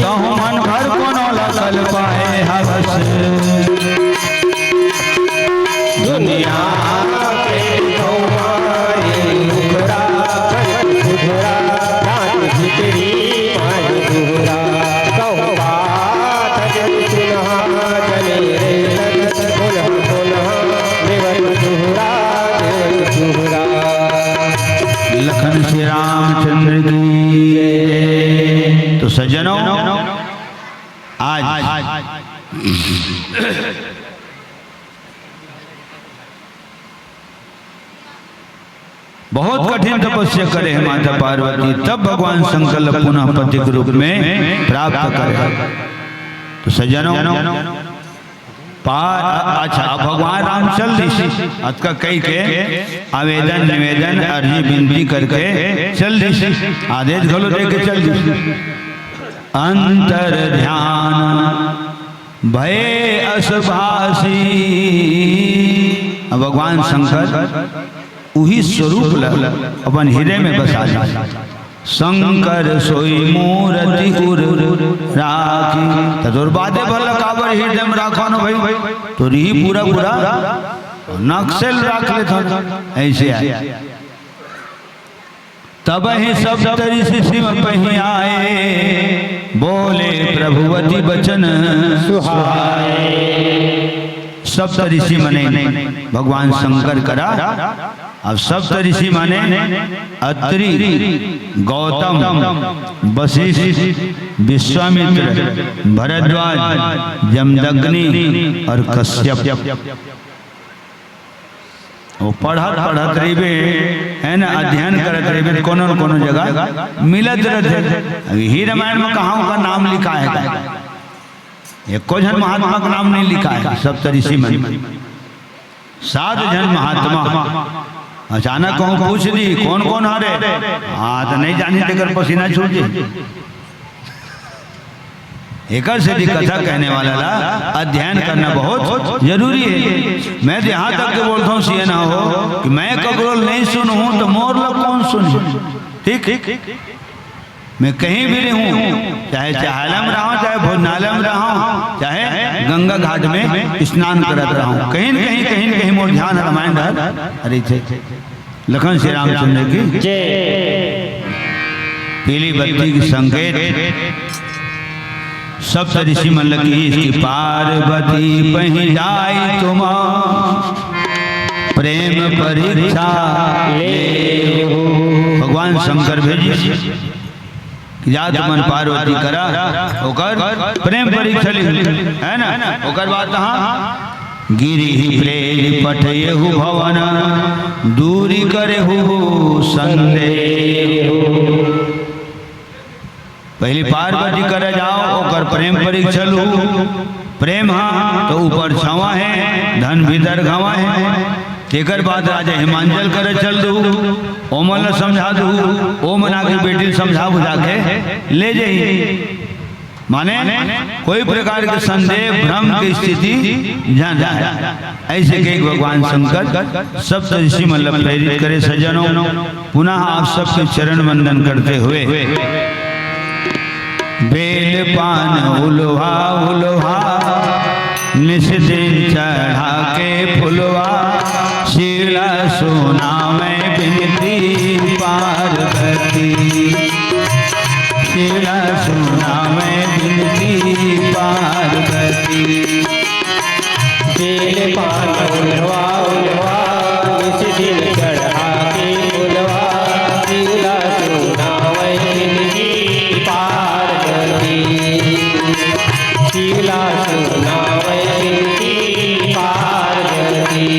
तहु मन भर कोनो ला कल पाए हवस। दुनिया के गौमारे उखरा, बन सुधरा, दांत भितरी माहे दोहरा। कहूँ बात जन सुनहा, जने रे तन पुनः पुनः, देवत चुहरा, देवत चुहरा। लखन श्री रामचंद्र की जय। तो सज्जनों, आज बहुत कठिन तपस्या करे हे माता पार्वती, तब भगवान शंकर ल पुनः पति के रूप में प्राप्त करे। तो सज्जनों, पार, अच्छा, अब भगवान राम चल दिस। अतका कहि के आवेदन, निवेदन, अर्जी, विनती करके चल दिस। आदेश घलो दे के चल दिस। अंतर ध्यान भय अस भासी। अब भगवान शंकर उही स्वरूप ल अपन हृदय में बसा ले। शंकर सोई मूरति उर राखी। त तोर बादे भला काबर हृदय में राखो न भाई, तोर ही पूरा पूरा नक्शा ल राख लेथन। ऐसे आय। तब ही सप्त ऋषि सिम पहि आए, बोले प्रभु अति बचन सुहाए। सप्त ऋषि मने भगवान शंकर करा। अब सप्त ऋषि माने अत्रि, गौतम, वशिष्ठ, विश्वामित्र, भरद्वाज, जमदग्नि अउ कश्यप। वो पढ़त पढ़त रहिबे, है ना, अध्ययन करत रहिबे, त कोनो न कोनो जगह मिलत रहथे। अब इही रामायण में कहाँ ओकर नाम लिखाय हे? एको झन महात्मा के नाम नहीं लिखाय हे, सप्त ऋषि मन। सात झन महात्मा। अचानक कहूँ पूछ दी, "कौन कौन हरे?" हाँ, त नहीं जानी, तेकर पसीना छूट जाही। एकर सेती कथा कहने वाला ला अध्ययन करना बहुत जरूरी हे। मैं त यहाँ तक के बोलथों, सियन हो, कि मैं ककरो नहीं सुनहूँ, त मोर ला कौन सुनही? ठीक? मैं कहीं भी रहूं, चाहे चौहाला में रहूं, चाहे भोजनालय में रहूं, चाहे गंगा घाट में स्नान करत रहूं, कहीं न कहीं, कहीं न कहीं मोर ध्यान रामायण डहर रहिथे। लखन श्री रामचंद्र की जय। पीली बत्ती के संकेत। सप्त ऋषि मन ल कहिस कि पार्वती पहि जाय तुम प्रेम परीक्षा लेहु। भगवान शंकर भेजिस कि जा तुमन पार्वती करा, ओकर प्रेम परीक्षा ले, है ना? ओकर बाद कहाँ? गिरि प्रेरि पठेहु भवन, दूरि करेहु संदेहु। पहली पार्वती करा जाओ, ओकर प्रेम परीक्षा लू। प्रेम हा तो ऊपर छावा हे, धन भीतर घावा हे। तेकर बाद राजा हिमांचल करे चल दू, ओमन ला समझा दू, ओमन आके बेटी ल समझा बुझा के ले जाही। माने कोई प्रकार के संदेह, भ्रम के स्थिति झन रहे। ऐसे कहिके भगवान शंकर सप्त ऋषि मन ला प्रेरित करे। सज्जनों, पुनः आप सबके चरण वंदन करते हुए बेल पान उल्हा उल्हा निस दिन चढ़ा के फुलवा, शिव ला सुनावे बिनती पार्वती, शिव ला सुनावे बिनती पार्वती। बेल पान उल्हा उल्हा निस दिन चढ़ा के फुलवा, शिव ला सुनावे बिनती पार्वती, शिव ला सुनावे बिनती पार्वती।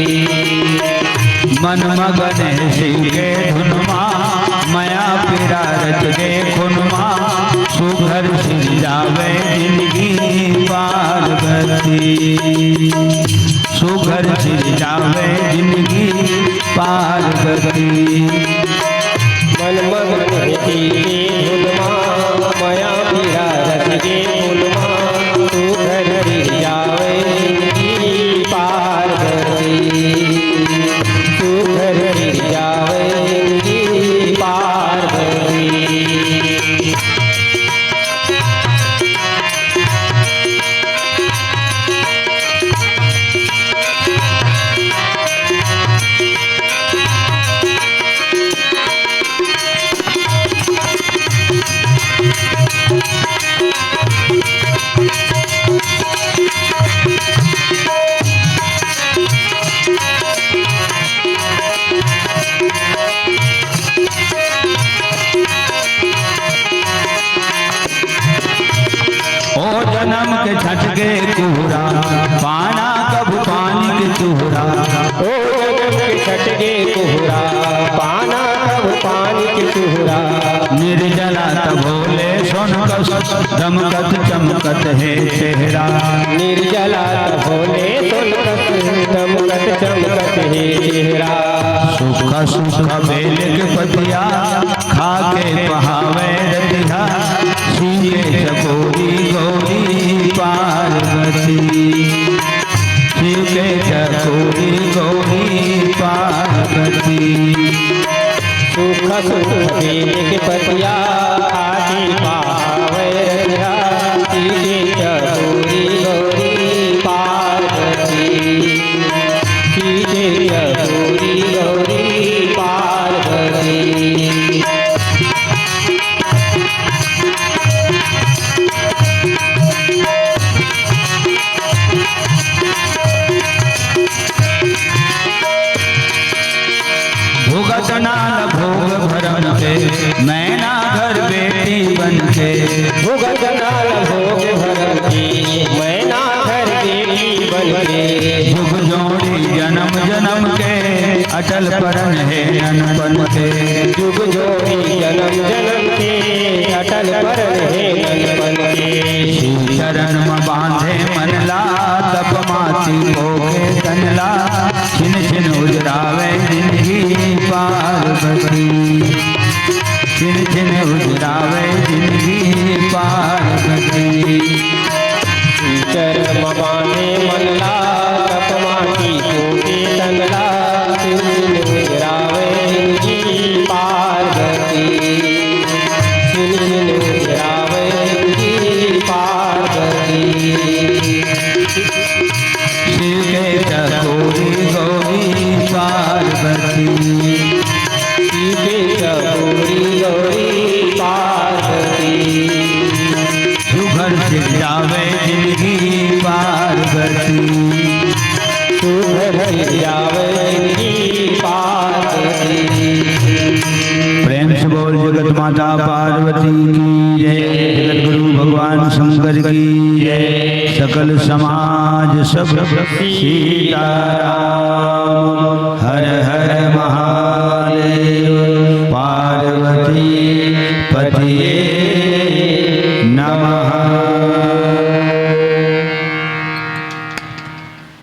मन मगन हे शिव के धुन मा, मया पीरा रच गे खुन मा, सुघर सिर जावे जिनगी पार्वती, सुघर सिर जावे जिनगी पार्वती। मन मगन हे शिव के धुन मा, मया पीरा रच गे खुन मा, सुघर सिर जावे जिनगी पार्वती, सुघर सिर जावे जिनगी पार्वती। ओ जनम के छटके कुहरा, पाना कभू पानी के चुहरा। ओ जनम के छटके कुहरा, पाना कभू पानी के चुहरा। निर्जला तब भोले सोन कस, दमकत चमकत हे चेहरा। निर्जला तब भोले चमकत हे चेहरा। सूखा सूखा बेल के पतिया, खा के पहावे रतिहा। शिव के चकोरी गौरी पार्वती, शिव के चकोरी गौरी पार्वती। सूखा सूखा बेल के पतिया, खा के पहावे रतिहा। शिव के चकोरी गौरी पार्वती, शिव के चकोरी गौरी पार्वती। भुगतना ल भोग भरम के, मैना घर बेटी बन के। भुगतना ल भोग भरम के, मैना घर बेटी बन के। जुग जोड़ी जन्म जन्म के, अटल परन हे ननपन के। जुग जोड़ी जन्म जन्म के, अटल परन हे ननपन के। शिव चरण म बांधे मन ला, तप माती पोके तन ला। छिन छिन उजरावे जिनगी पार्वती, छिन छिन उजरावे जिनगी पार्वती। चरण म बांधे मन ला, तप माटी पोते तन ला। छिन छिन उजरावे जिनगी पार्वती, छिन छिन उजरावे जिनगी पार्वती। शिव के चकोरी गौरी पार्वती, शिव के चकोरी गौरी पार्वती। सुघर सिरजावे जिनगी पार्वती, सुघर सिरजावे जिनगी पार्वती। प्रेम से बोल जगत माता पार्वती की जय, जगत गुरु भगवान शंकर की जय, सकल समाज सब सीताराम।